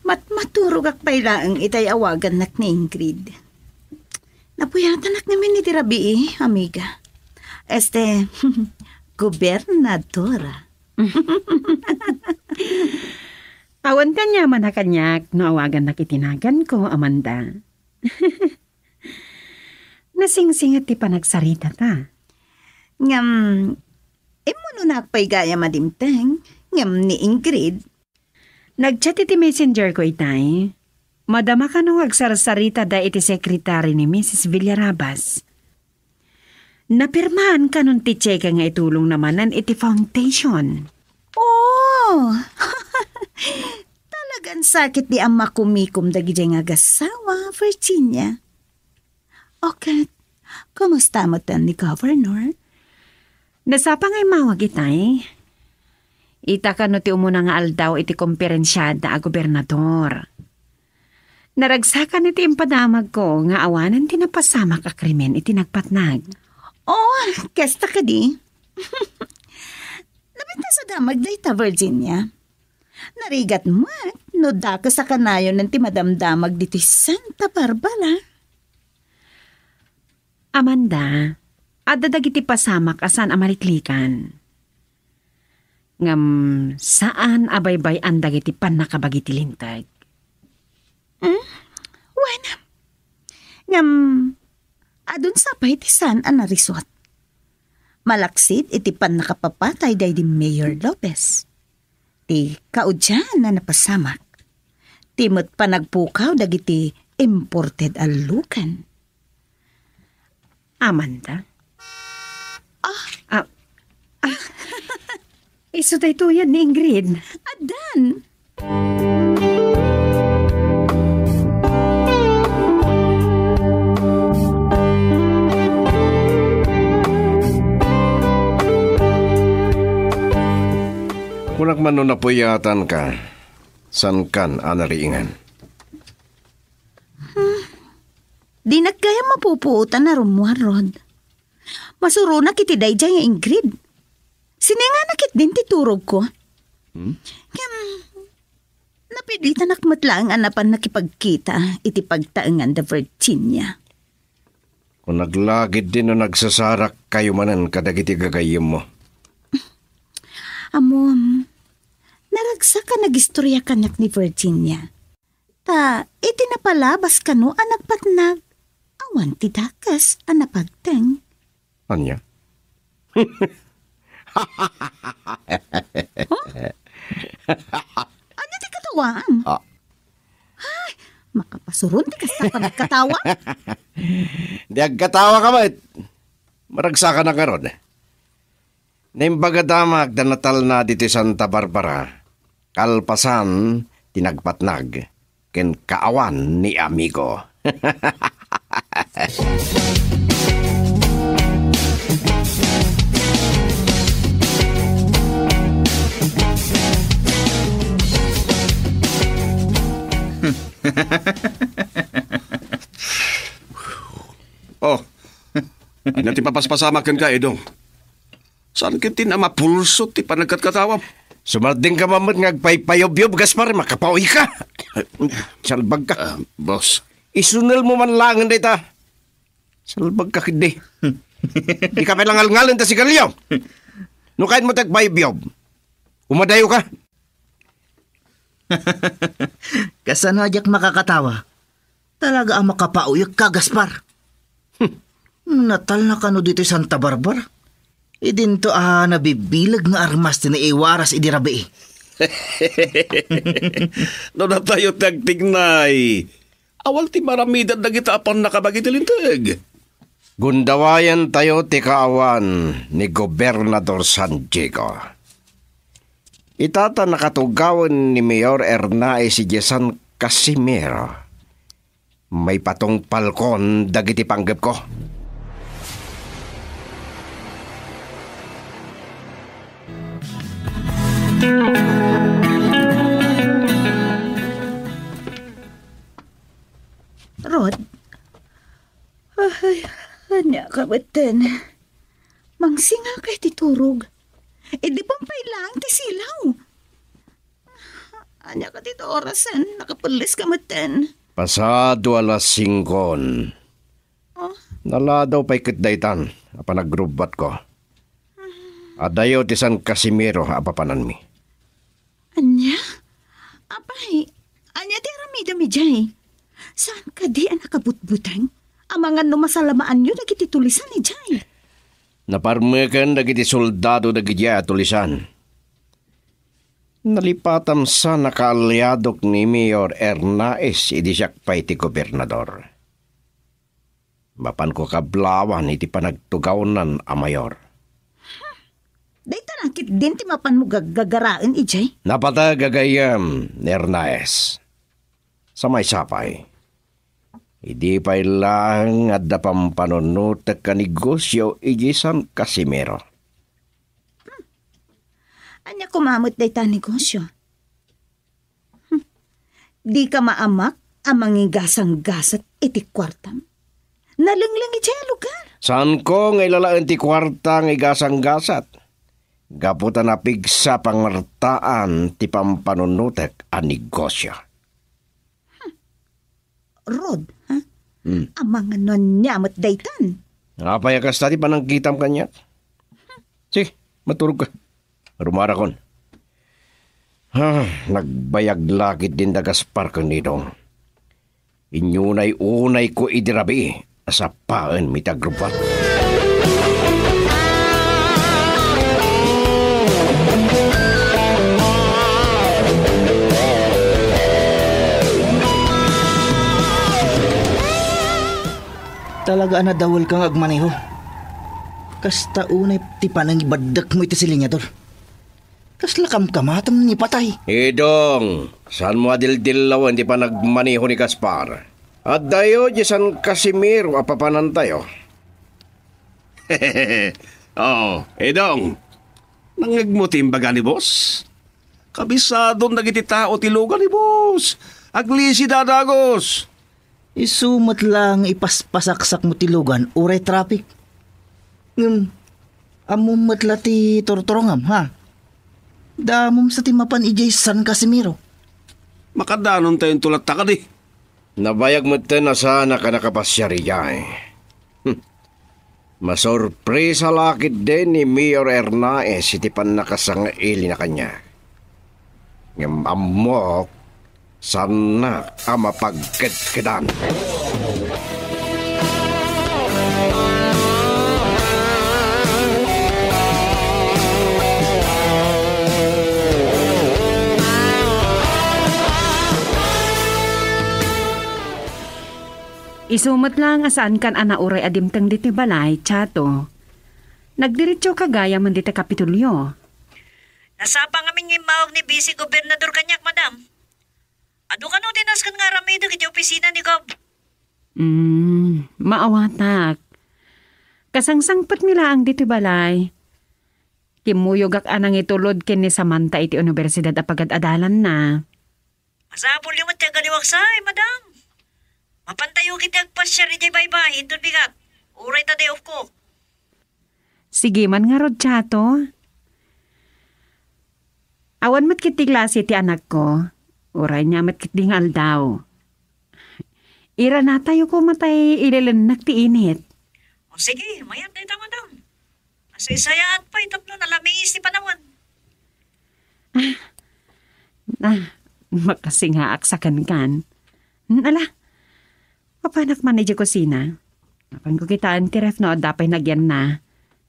Matmaturogak pay laeng itay awagannak ni Ingrid. Napuyatanak ngamin iti rabii, amiga. Este, gobernadora. Awan ti aniaman a kaniak no awagannak iti naganko, Amanda. Nasingsinget ti panagsaritata. Ngem, immunonak pay gayam a dimteng, ngem ni Ingrid. Nag-chat iti messenger ko itay. Madama kano nga agsarsaritada iti sekretary ni Misis Villarabas. Napirmaan kanon ti cheque nga itulongna manen iti foundation. Oh! Talagan sakit di a makumikom dagidiay nga agasawa, Virginia. O ket, kumusta met ni Governor? Nasapa nga immawag itay. Ita kano ti umuna nga aldaw iti komperensiada a gobernador. Naragsakan iti impadamagko nga awanen ti napasamak a krimen iti nagpatnag. Oh, kasta kadi. Ania sa damag dayta, Virginia? Narigat met no dakes a kanayon ti madamdamag ditoy Santa Barbara. Amanda, adda dagiti pasamak a saan a maliklikan. Ngem saan a baybay-an dagiti pannakabagi ti linteg. Hmm? Wen, ngem adun sa pay ti saan a narisut. Malaksid iti pannakapapatay daydi Mayor Lopez. Ti kaudian a napasamak, ti met panagpukaw dagiti imported a lugan. Amanda? Ah. Ah. Ah. Isu daytoyen ni Ingrid. Addan. Kunak man no napuyatanka, saankan a nariingan. Hmm. Dinak gayam mapupuotan a rummuar, Rod. Masuronak iti daydiay nga Ingrid. Sininganak ketdin ti turogko. Hmm? Ngem, napiditanak met laeng a napan nakipagkita iti pagtaengan da Virginia. Kunak la ketdin no nagsasarakkayo manen kadagiti gagayyemmo. Ammom, naragsak a nagistorya kaniak ni Virginia. Ta iti napalabas kano a nagpatnag, awan ti dakes a napagteng. Ania? Huh? Ania ti katawaan? Ah. Ay, makapasuron ti kasta panagkatawa. Di agkatawa ka met. Maragsakanak ngarud. Naimbag a damag da natalna ditoy Santa Barbara, kalpasan ti nagpatnag ken kaawan ni Amigo. Oh, ania ti mapaspasamak kenka, Edong? Saan ketdin a mapulso ti panagkatkatawam? Sumardengka man met nga agpaypayubyob, Gaspar, makapauyka. Salbagka. Ah, boss. Isunelmo man laengen dayta. Salbagka ketdi. Dika pay la ngalngalen ta sigarilyo. No kayatmo ti agpayubyob, umadayoka. Kasano a diak makakatawa? Talaga a makapauyekka, Gaspar. Hmm. Natalna kano ditoy Santa Barbara? Idinto a nabibileg nga armas ti naiwaras idi rabii. No datayo ti agtignay, awan ti maramidan dagita a pannakabagi ti linteg. Gundawayentayo ti kaawan ni Gobernador San Diego. Ita ta nakatugawen ni Mayor Ernaes idiay San Casimiro. Maipatungpalkon dagiti panggepko. Rod, ay, ania ka metten? Mangsinga ka iti turog. Idi pay laeng ti silaw. Ania ka ti orasen? Nakapelles ka metten. Pasado alas singkon. Oh? Naladaw pay ket daytan a panagrubbatko. Adayo ti San Casimiro a papananmi. Ania? Apay, ania ti aramidem idiay? Saan kadi a nakabutbuteng? Amangan no masalamaanyo dagiti tulisan idiay. Naparmeken dagiti soldado dagidiay a tulisan. Nalipatam sa nakaaliadok ni Mayor Ernaes idi siak pay ti gobernador. Mapanko kablawan iti panagtugawnan a mayor. Dayta la ketdin ti mapanmo gaggagaraen idiay? Napateg a gayyem, Ernaes. Sa maysa pay, idi pay laeng adda pampanunotek a negosio idiay San Casimiro. Hmm. Ania koma met dayta a negosio? Hmm. Dika maamak a mangigasanggasat iti kuartam? Nalengleng idiay a lugar. Saanko nga ilalaen ti kuarta nga igasanggasat. gapu ta napigsa pangertaan ti pampanunotek a negosio. Rod, ha? Hmm. Amangan no ania met daytan? Apay a kasta ti panangkitam kaniak? Sige, maturog ka. Rumarakon. Ha, nagbayag la ketdin da Gaspar ken Nidong. Inyunay-unayko idi rabii a sapaenmi ti agrubbuat. Talaga a nadawelka nga agmaneho. Kasta unay ti panangibaddekmo iti silinyador. Kasla kamkamatem ni patay. Idong, saanmo a dildillawen ti panagmaneho ni Gaspar? Addayo di San Casimiro a papanantayo. Oo, Idong. Nangngegmo ti imbaga ni boss? Kabisadon dagiti tao ti lugan ni boss. Aglisi da dagus. Isu met la nga ipaspasaksakmo ti lugan uray traffic. Ngem, ammom met la ti turturongam, ha? Damom sa ti mapan idiay San Casimiro. Makadanon tayo intolat ta kadi. Nabayag met ten a saanak a nakapasiar idiay. Hmm. Masurpresa la ketdi ni Mayor Hernaez iti pannakasangailina kaniak. Ngem ammok, saannak a mapagkedkedan. Isu met la nga saankan a nauray a dimteng ditoy balay, Chato. Nagdiretsoka gayam ditoy Kapitolyo. Nasapa ngamin nga immawag ni Vice Gobernador kaniak, madam. Adu kano ti nasken nga aramidek iti opisina ni Gob. Mm, maawatak. Kasangsangpetmi laeng ditoy balay. Kimmuyogak a nangitulod ken ni Samantha iti universidad a pagad-adalanna. Masapulyo met ti agaliwak say, madam. Mapantayo ketdi agpasiar idiay baybay inton bigat. Uray ta day off ko. Sige man ngarud, Chato. Awan met ketdi klase ti anakko. Uray nia met ketdi nga aldaw. Iranatayo koma tay ililennak ti init. O sige, mayat dayta, madam. Asaysayaat pay tapno nalamiis ti panawen. Ah, ah, makasingaak sa kenkan. Hmm, ala, mapanak man idiay kusina. Mapanko kitaen ti ref no adda pay nagyanna.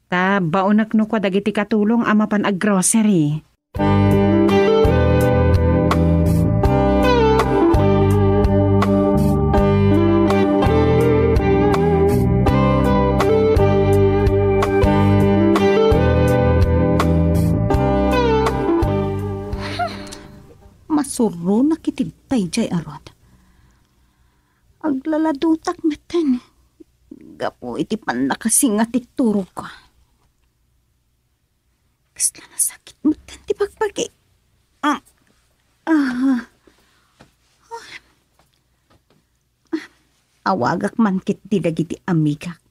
Ta baonak no kua dagiti katulong a mapan aggrocery. Masuronak iti daydiay a rod. Aglaladutak metten gapu iti pannakasinga ti turogko. Kasla nasakit metten ti bagbagi. Ah. Ah. Awagak man ketdi dagiti amigak.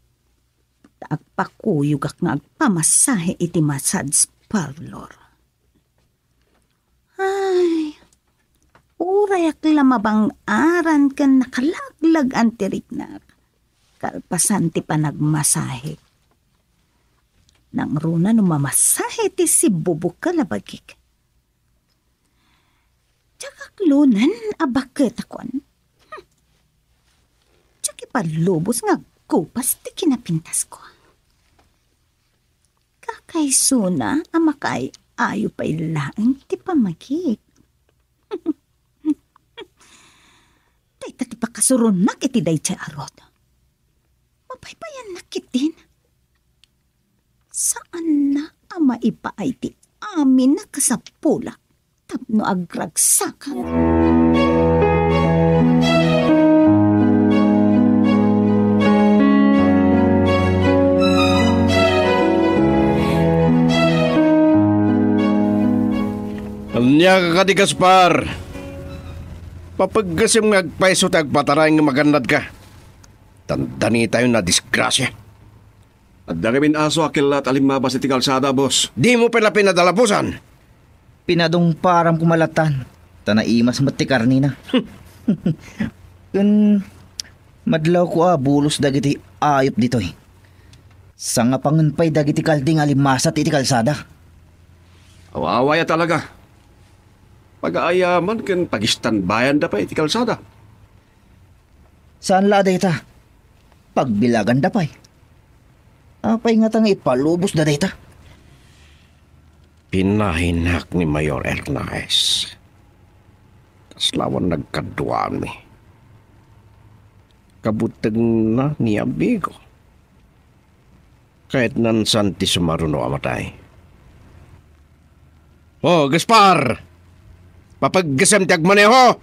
Ta agpakuyogak nga agpamasahe iti massage parlor. Ay, urayak la mabang-aran ken nakalaglag-an ti riknak. Kalpasan ti panagmasahe. Nangruna no mamasahe ti sibubukel a bagik. Diak aklonen a baketakon. Hmm. Diak ipallubos nga agkupas ti kinapintasko. Kakaisuna a makaay-ayo pay laeng ti pamagik. Dayta ti pakasuronak iti daydiay a rod. Mapaypayannak ketdin. Saanna a maipaay ti amin a kasapulak tapno agragsakak. Ania ka kadi, Gaspar? Mapeggesem nga agpayso ti agpataray nga magannadka. Tandanitayon a disgrasia. Adda ngamin aso a kellat a limmabas iti kalsada, boss. Dimo pay la pinadalapusan. Pinadungparam koma lattan, ta naimas met ti karnina. Ken madlawko a bulos dagiti ayup ditoy. Sangapangen pay dagiti kalding a limmasat iti kalsada. Aw-away a talaga. Pagaayaman ken pagistanbayanda pay iti kalsada. Saan la a dayta? Pagbilaganda pay. Apay ngata nga ipalubosda dayta? Pinahinak ni Mayor Hernaez. Kasla awan nagkaduami. Kabutengna ni amigo. Ket naansan ti sumaruno a matay. O, Gaspar! Papaggesem ti agmaneho!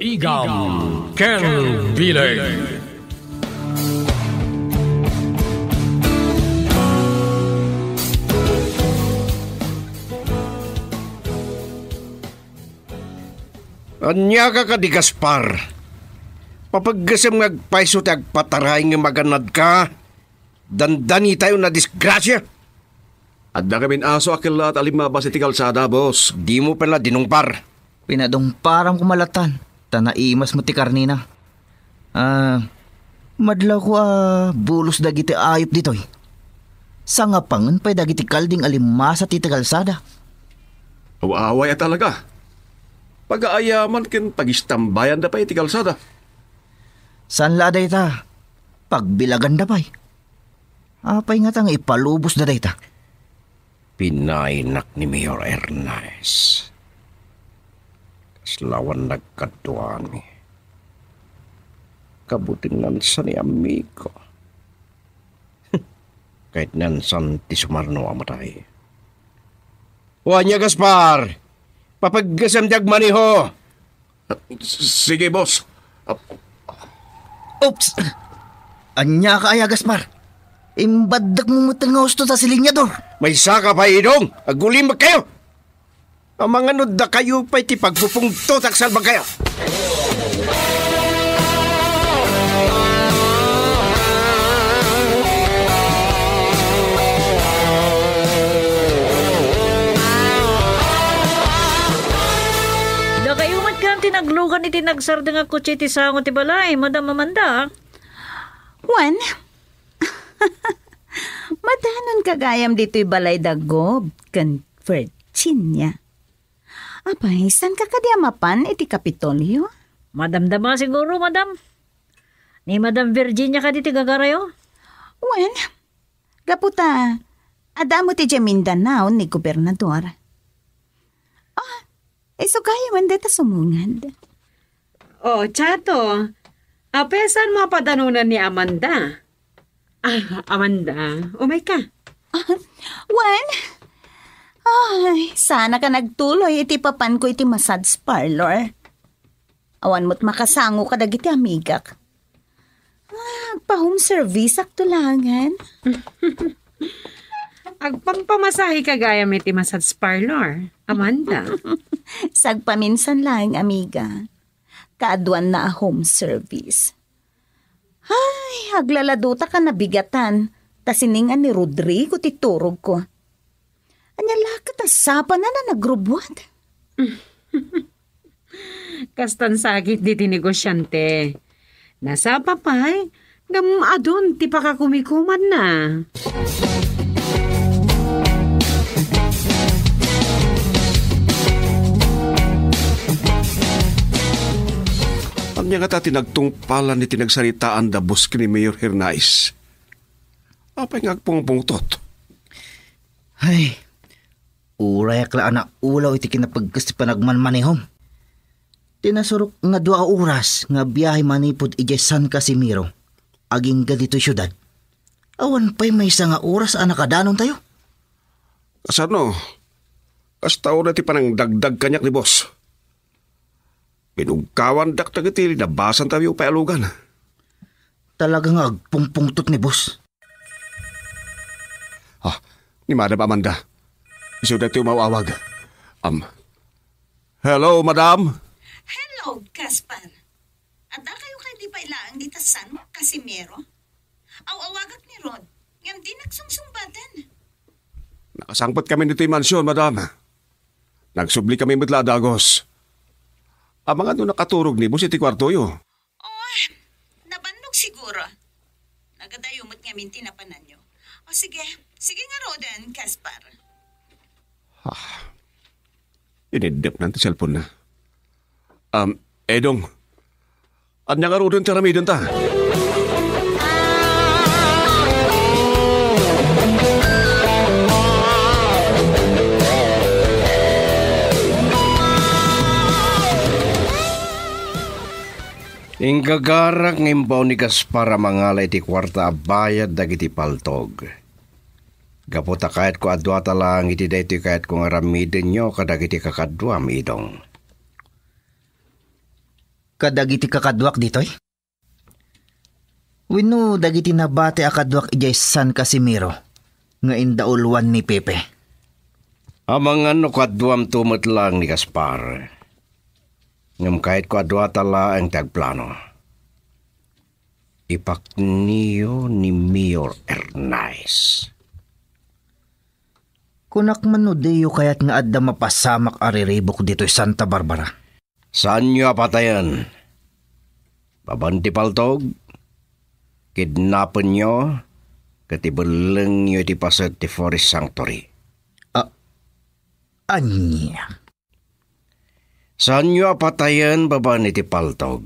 Igam ken Bilay. Ania ka kadi, Gaspar? Papaggesem nga agpayso ti agpataray ngem aganadka? Dandanitayon a disgrasia! Adda ngamin aso a kellat a limmabas iti kalsada, boss. Dimo pay la dinungpar. Pinadungparam koma lattan, ta naimas met ti karnina. Ah, madlawko a bulos dagiti ayup ditoy. Sangapangen pay dagiti kalding a limmasat iti kalsada. Aw-away a talaga. Pagaayaman ken pagistambayanda pay iti kalsada. Saan la a dayta? Pagbilaganda pay. Apay ngata nga ipalubosda dayta? Pinahinak ni Mayor Hernaez. Kasla awan nagkaduami. Kabutengna sa ni amigo. Ket naansan ti sumaruno a matay. O ania, Gaspar? Papaggesem ti agmaneho! S-, sige, boss. Ap- Oops! Ania ka aya, Gaspar? Imbaddekmo met nga usto ta silinyador. Maysaka pay, Idong. Agulimek kayo. Amangan no dakayo pay ti pagpupungtot, agsalbag kayo. Dakayo met kan ti naglugan iti nagsardeng a kotse iti sango ti balay, Madam Amanda. Wen, madanon ka gayam ditoy balay da Gob ken Virginia. Apay, saan ka kadi a mapan iti Kapitolyo? Madamdama siguro, madam. Ni Madam Virginia kadi ti gagarayo? Wen, gapu ta, adda met idiay Mindanao ni Gobernador. Ah, isu gayam dayta sumungad. Oh, Chato, apay saan mo a padanonan ni Amanda? Ah, Amanda, umay ka. Wen? Ay, saan ka nagtuloy iti papanko iti massage parlor. Awan met makasango kadagiti amigak. Ah, pa-home service-ak to laengen. Agpampamasahe ka gayam iti massage parlor, Amanda. Sagpaminsan laeng, amiga. Kaaduanna a home service. Ay, aglaladutak a nabigatan, ta siningan ni Rodrigo ti turogko. Ania la ket a sapanan a nagrubbuat? Kastan sakit diti negosyante. Nasapa pay, ngem adun ti pakakumikumanna. Ania ngata ti nagtungpalan iti nagsaritaan da Bus ken ni Mayor Hernais? Apay nga agpungpungtot? Ay, urayak la a naulaw iti kinapagkes ti panagmanmanehom. Ti nasurok nga dua a oras nga biahe manipud idiay San Casimiro, agingga ditoy siudad. Awan pay maysa nga oras a nakadanontayo. Kasano? Kasta unay ti panangdagdag kaniak ni boss. Pinugkawandak dagiti linabasantayo pay a lugan. Talaga nga agpungpungtot ni boss. Ah, ni Madam Amanda. Isu daytoy umaw-awag. Am, hello, madam? Hello, Gaspar. Adda kayo kadi pay laeng dita San Casimiro? Aw-awagak ni Rod, ngem di nagsungsungbaten. Nakasangpet kami ditoy mansion, madam. Nagsubli kami met la a dagus. Amangan no nakaturog ni Boss iti kuartoyo. Oh, nabannog siguro. Nagadayo met ngamin ti napananyo. O sige, sige nga Roden, Gaspar. Ah, iniddepnan ti cellphone na. Um, Edong, ania ngaruden ti aramidenta? Inggagarak nga imbaon ni Gaspar a mangala iti kuarta a bayad dagiti paltog. Gapu ta kayatko a duata laeng iti daytoy kayatko nga aramidenyo kadagiti kakaduam, Idong. Kadagiti kakaduak ditoy? Wenno dagiti nabati a kaduak idiay San Casimiro nga indauluan ni Pepe? Amangan no kaduamto met laeng ni Gaspar. Ngem kayatko a duata laeng ti agplano. Ipakniyo ni Mayor Ernais. Kunak man no diyo kayat nga adda mapasamak a riribuk ditoy Santa Barbara? Saanyo a patayen. Babaen ti paltog, kidnapenyo, ket ibellengyo iti paset ti Forest Sanctuary. A-, ania? Saanyo a patayen babaen iti paltog.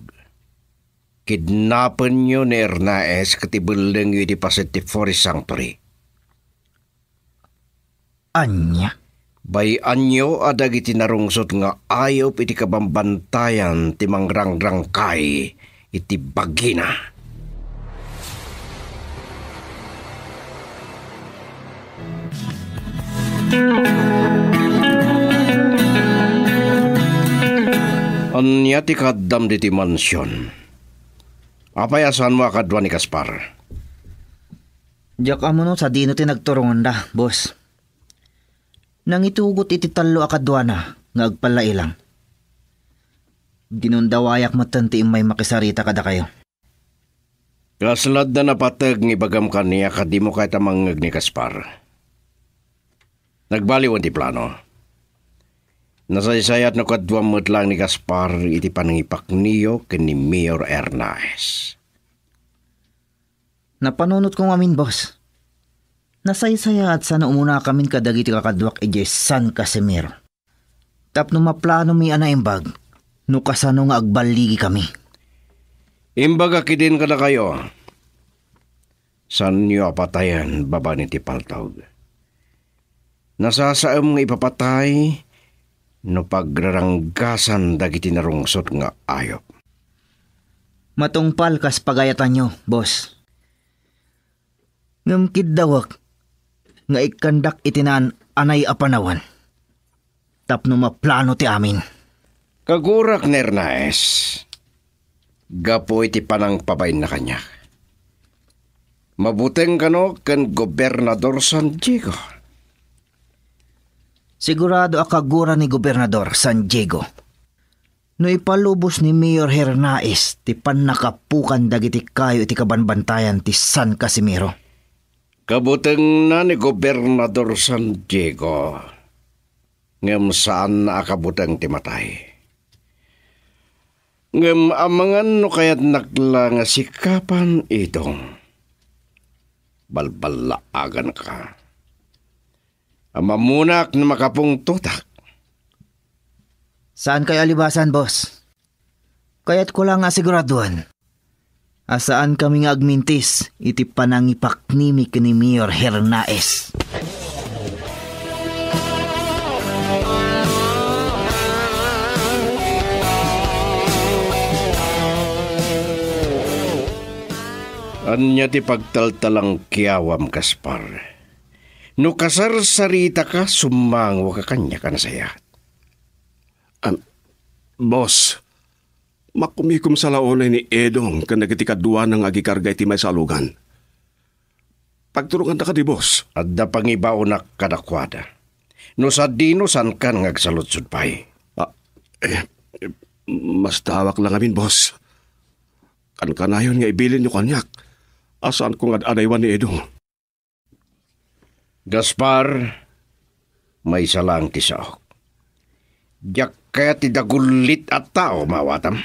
Kidnapenyo ni Ernaes ket ibellengyo iti paset ti Forest Sanctuary. Ania? Bay-anyo a dagiti narungsot nga ayup iti kabambantayan ti mangrangrangkay iti bagina. Ania ti kaaddam ditoy mansion? Apay a saanmo a kadua ni Gaspar? Diak ammo no sadino ti nagturonganda, boss. Nangitugot iti tallo a kaduana nga agpallailang. Ginundawayak metten ti immay makisarita kadakayo. Kasla adda napateg nga ibagam kaniak a dimo kayat a mangngeg ni Gaspar. Nagbaliwen ti plano. Nasaysayat no kaduam met laeng ni Gaspar iti panangipakniyo ken ni Mayor Ernaes. Napanunotko ngamin, boss. Nasaysayaat sano umunakamin kadagiti kakaduak idiay San Casimiro. Tapno maplanomi a naimbag no kasano nga agballigikami. Imbagak idin kadakayo, saanyo a patayen babaen iti paltog. Nasasaem nga ipapatay no pagraranggasan dagiti narungsot nga ayup. Matungpal kas pagayatanyo, boss. Ngem kiddawek nga ikkandak iti naan-anay a panawen tapno maplano ti amin. Kagurak ni Ernaes, gapu iti panangpabainna kaniak, mabuteng kano ken Gobernador San Diego. Sigurado a kagura ni Gobernador San Diego. No ipalubos ni Mayor Hernaez ti pannakapukan dagiti kayo iti kabanbantayan ti San Casimiro. Kabutengna ni Gobernador San Diego, ngem saanna a kabuteng ti matay. Ngem amangan no kayatnak la nga sikapan, Idong. Balballaaganka. Ammonak no makapungtotak. Saan kayo alibasan, boss? Kayatko la nga asiguraduen a saan kami nga agmintis iti panangipaknimi ken ni Mayor Hernaez. Ania ti pagtaltalangkiawam, Gaspar? No kasarsaritaka, summangoka kaniak a nasayaat. Am, boss, makumikom sa la unay ni Edong ken dagiti kaduana nga agikarga iti maysa a lugan. Pagturonganta kadi, boss. Adda pangibaonak kadakuada. No sadino, saankan nga agsaludsod pay? Ah, eh, eh, masdaawak la ngamin, boss. Kankanayon nga ibilinyo kaniak a saanko nga ad-adaywan ni Edong. Gaspar, maysa laeng ti saok. Diak kayat ti dagullit a tao, maawatam.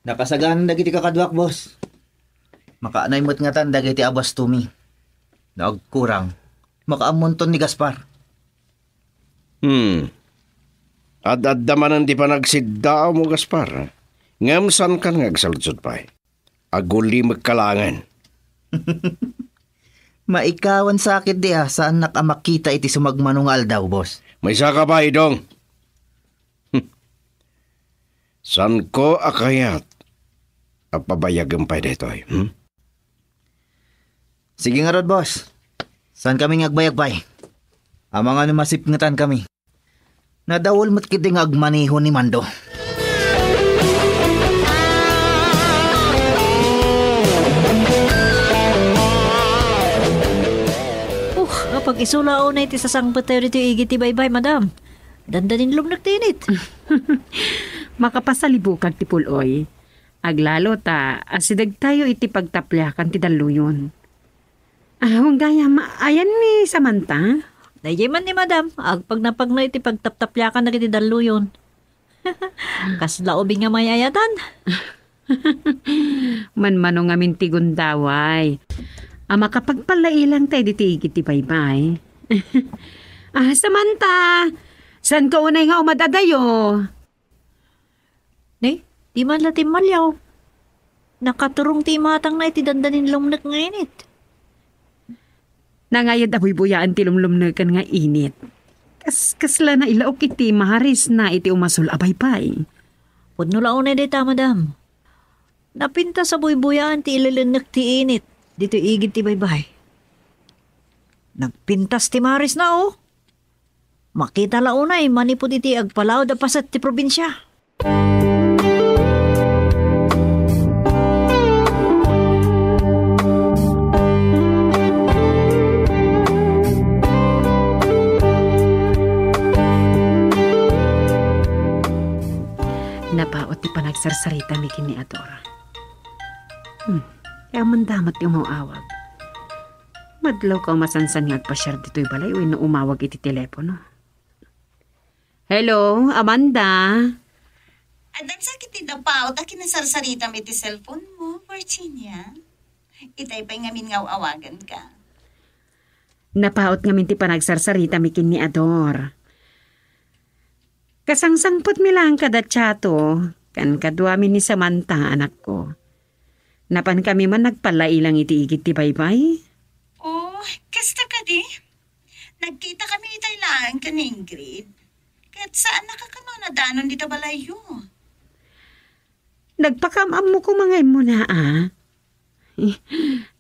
Nakasagana dagiti kakaduak, boss. Makaanay met ngatan dagiti abastomi. No agkurang, makaammonton ni Gaspar. Hmm. Ad-adda manen ti panagsiddaawmo, Gaspar. Ngem saankan nga agsaludsod pay. Agulimekka laengen. Maikawan sa ketdi a saannak a makita iti sumagmamano nga aldaw, boss. Maysaka pay, Dong. Saanko a kayat a pabayagem pay daytoy, hmm? Sige ngarud, boss. Saankami nga agbayag pay. Amangan no masipngetankami. Nadawol met ketdi nga agmaneho ni Mando. Uh, apag-isu la unay ti sasangpettayo ditoy igid ti baybay, madam. Dandanin lumnek ti init. Makapasalibukag ti pul-oy. Aglalo ta asidegtayo iti pagtapliakan ti dalluyon. Ah, wen gayam, ayan ni Samantha? Daydiay man ni madam, agpagnapagna iti pagtaptapliakan dagiti dalluyon. Kasla ubing nga may-ayatan. Manmano ngamin ti gundaway a makapagpallailang tayo ditoy igid ti baybay. Ah, Samantha, saanka unay nga umad-adayo? Ne, di man la timmaliaw. Nakaturong ti imatangna iti dandanin lumnek nga init. Nangayad a buybuyaan ti lumlumneken nga init. Kas-, kasla nailaok iti maharisna iti umasol a baybay. Pudno la unay dayta, madam. Napintas a buybuyaan ti ililinnek ti init ditoy igid ti baybay. Nagpintas ti maharisna, oh. Makita la unay manipud iti agpalaod a paset ti probinsia. Napaot ti panagsarsaritami ken ni Ador. Hmm, kaya man damat ti umaw-awag. Madlawka a masansan nga agpasiar ditoy balay wenno umawag iti telepono. Hello, Amanda? Addan sa ket ti napaot a kinasarsaritam iti cellphone mo, Virginia? Itay pay ngamin nga aw-awaganka. Napaot ngamin ti panagsarsaritam ken ni Ador. Kasangsangpetmi laeng kada Chato, ken kaduami ni Samantha, anakko. Napankami man nagpallailang iti igid ti baybay. Oh, kasta kadi? Nagkitakami itay laeng ken ni Ingrid. Ket saannak a kano a nadanon dita balayyo. Nagpakaam-ammo koma nga immuna, a. Eh,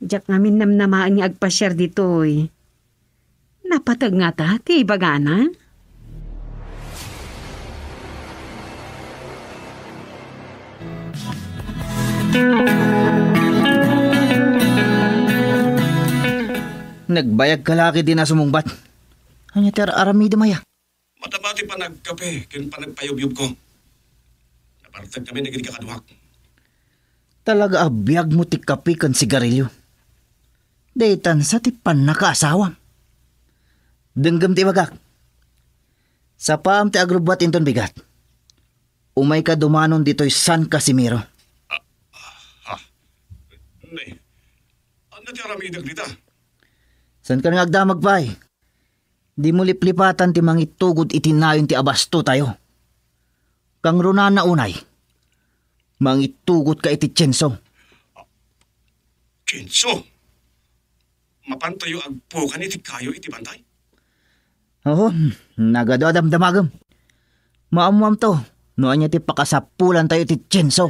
diak ngamin namnamaen nga agpasiar ditoy. Napateg ngata ti ibagana? Nagbayagka la ketdi a sumungbat. Ania ti ar-aramidem aya? Madama ti panagkape ken panagpayubyubko. Napartekami dagiti kakaduak. Talaga a biagmo ti kape ken sigarilyo. Daytan sa ti pannakaasawam. Denggem ti ibagak. Sapaam ti agrubbuat inton bigat, umayka dumanon ditoy San Casimiro. Ah, ah, ah. Nay, ania ti aramidek dita? Saankan nga agdamag pay? Dimo liplipatan ti mangitugod iti nayon ti abastotayo. Kangrunana unay, mangitugodka iti tienso. Tienso? Mapantayo agpukan iti kayo iti bantay? Oo, nagadu a damdamagem. Maammoamto no ania ti pakasapulantayo iti tienso.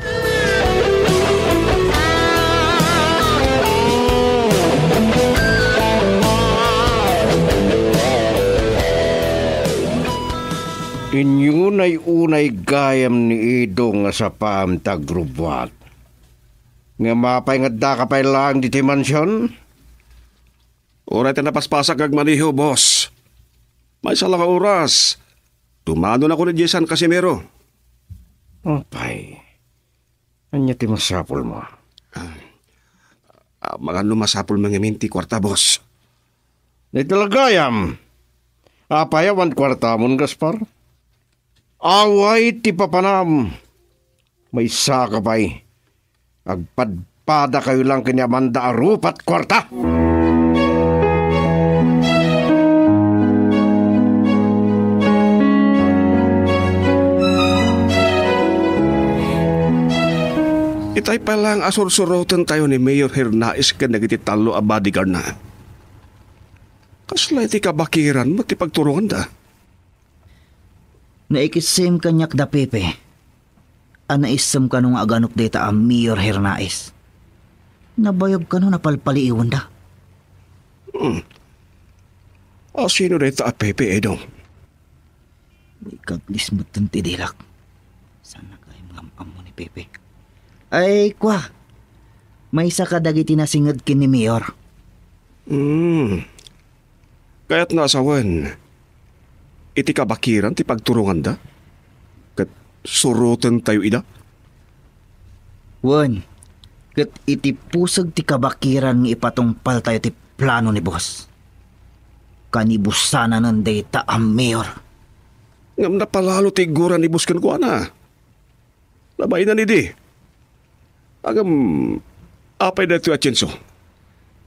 Inyunay-unay gayam ni Idong a sapaam ti agrubbuat. Ngem apay nga addaka pay laeng ditoy mansion? Uray ta napaspasak nga agmaneho, boss. Maysa la nga oras, dumanonakon idiay San Casimiro. Apay, ania ti masapulmo? Amangan no masapulmo ngamin ti kuarta, boss. Ni talaga gayam. Apay, awan kuartamon, Gaspar? Away ti papanam. Maysaka pay. Agpadpadakayo lang ken ni Amanda a rupat kuarta. Itay pay lang a sursurotentayo ni Mayor Hernais ken dagiti tallo a bodyguardna. Kasla iti kabakiran met ti pagturonganda. Naikissim kaniak da Pepe. A naisem kano nga aganop dayta a Mayor Hernais. Nabayag kano napalpaliiwenda. Hmm. A sino dayta a Pepe, Edong? Ikaglis metten ti dilak. Saan nga am-ammo ni Pepe? Ay, kua. Maysa kadagiti nasinged ken ni Mayor. Hmm. Kayatna a sawen, iti kabakiran ti pagturonganda? Ket surotentayo ida? Wen, ket iti puseg ti kabakiran nga ipatungpaltayo ti plano ni boss. Kanibusananen dayta a mayor. Ngem napalalo ti igura ni boss kenkuana. Nabain idi. Ngem, apay daytoy, Atienzo?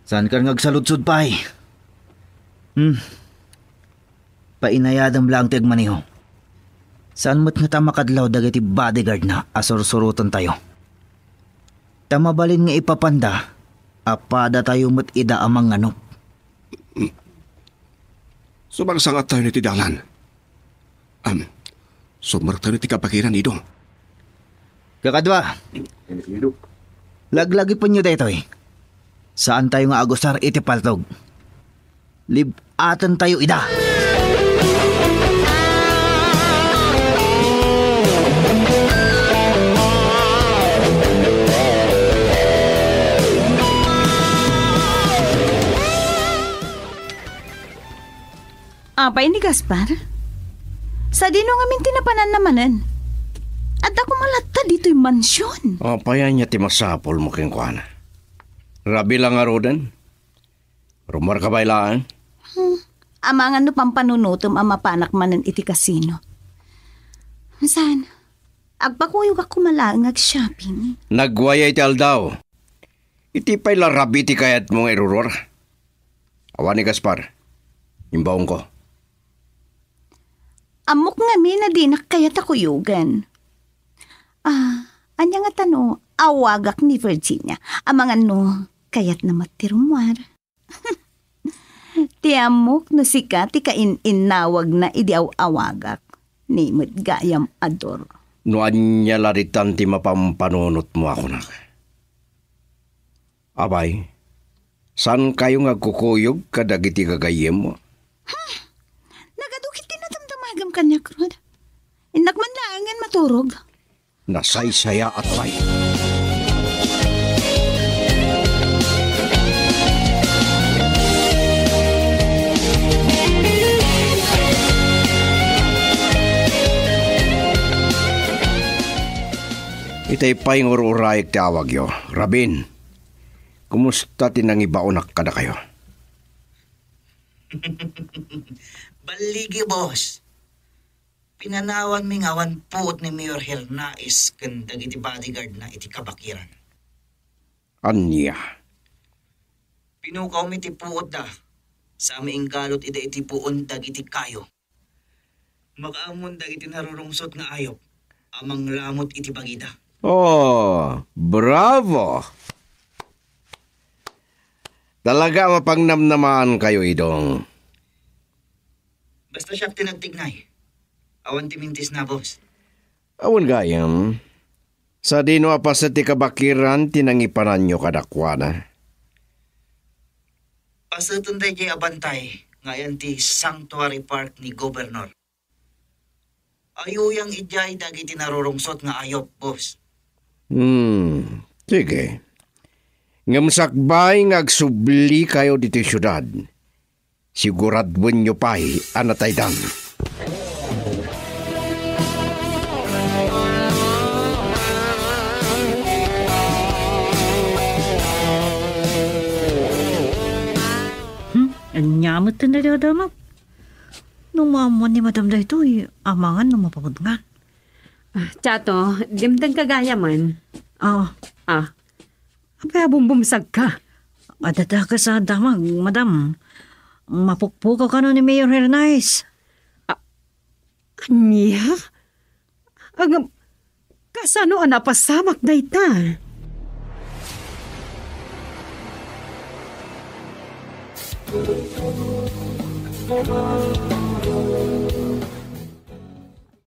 Saankan nga agsaludsod pay? Hmm. Painayadem laeng ti agmaneho. Saan met ngata a makadlaw dagiti bodyguardna a sursurotentayo. Ta mabalin nga ipapanda a padatayo met ida a manganop. Sumangsangattayon iti dalan. Am, sumrektayon iti kabakiran, Ido. Kakadua, laglagipenyo daytoy. Saantayo nga agusar iti paltog. Lib-atentayo ida. Apay ni Gaspar? Sadino ngamin ti napananna manen? Adda koma latta ditoy mansion. Apay ania ti masapulmo kenkuana? Rabi la ngaruden? Rummuarka pay laeng? Hmm. Amangan no pampanunotem a mapanak manen iti kasino. Saan? Agpakuyogak koma laeng nga ag-shopping. Nagwayay ti aldaw. Iti pay la rabi ti kayatmo nga iruruar? Awan ni Gaspar. Imbaonko. Ammok ngamin a dinak kayat a kuyogen. Ah, ania ngata no awagak ni Virginia? Amangan no kayatna met ti rummuar. Ti ammok no sika ti kain-innawagna idi aw-awagak. Ni met gayam a Dor. No ania la ditan ti mapampanunotmo a kunak? Apay, saankayo nga agkukuyog kadagiti gagayyemmo? Hmm. Nagadu ket ti nadamdamagam kaniak, Rod. Innak man laengen maturog. Nasaysayaat pay. Itay pay nga ur-urayek ti awagyo. Rabin, kumusta ti nangibaonak kadakayo? Balligi, boss. Pinanawanmi nga awan puot ni Mayor Hernais ken dagiti bodyguardna iti kabakiran. Ania? Pinukawmi ti puotda sa mainggalot ida iti puon dagiti kayo. Makaammon dagiti narurungsot nga ayup a manglamot iti bagida. Oh, bravo! Talaga a mapangnamnamaankayo, Idong. Basta siak ti nagtignay. Awan ti mintis na, boss. Awan gayam. Sadino a paset ti kabakiran ti nangipananyo kadakuada? Paseten daydiay a bantay nga ayan ti Sanctuary Park ni Gobernador. Ayuyang idiay dagiti narurungsot nga ayup, boss. Hmm, sige. Ngem sakbay nga agsublikayo ditoy siudad, Siguraduenyo pay a nataydan. Hmm, ania met ti nadadamak? No maammuan ni Madam daytoy, amangan no mapapudngan. Ah, Chato, dimteng ka gayamen. Ah, Ah, apay a bumbumsag ka? Adda dakes a damag, madam. Mapukpukaw kano ni Mayor Hernais. Ania? Agam, kasano a napasamak dayta?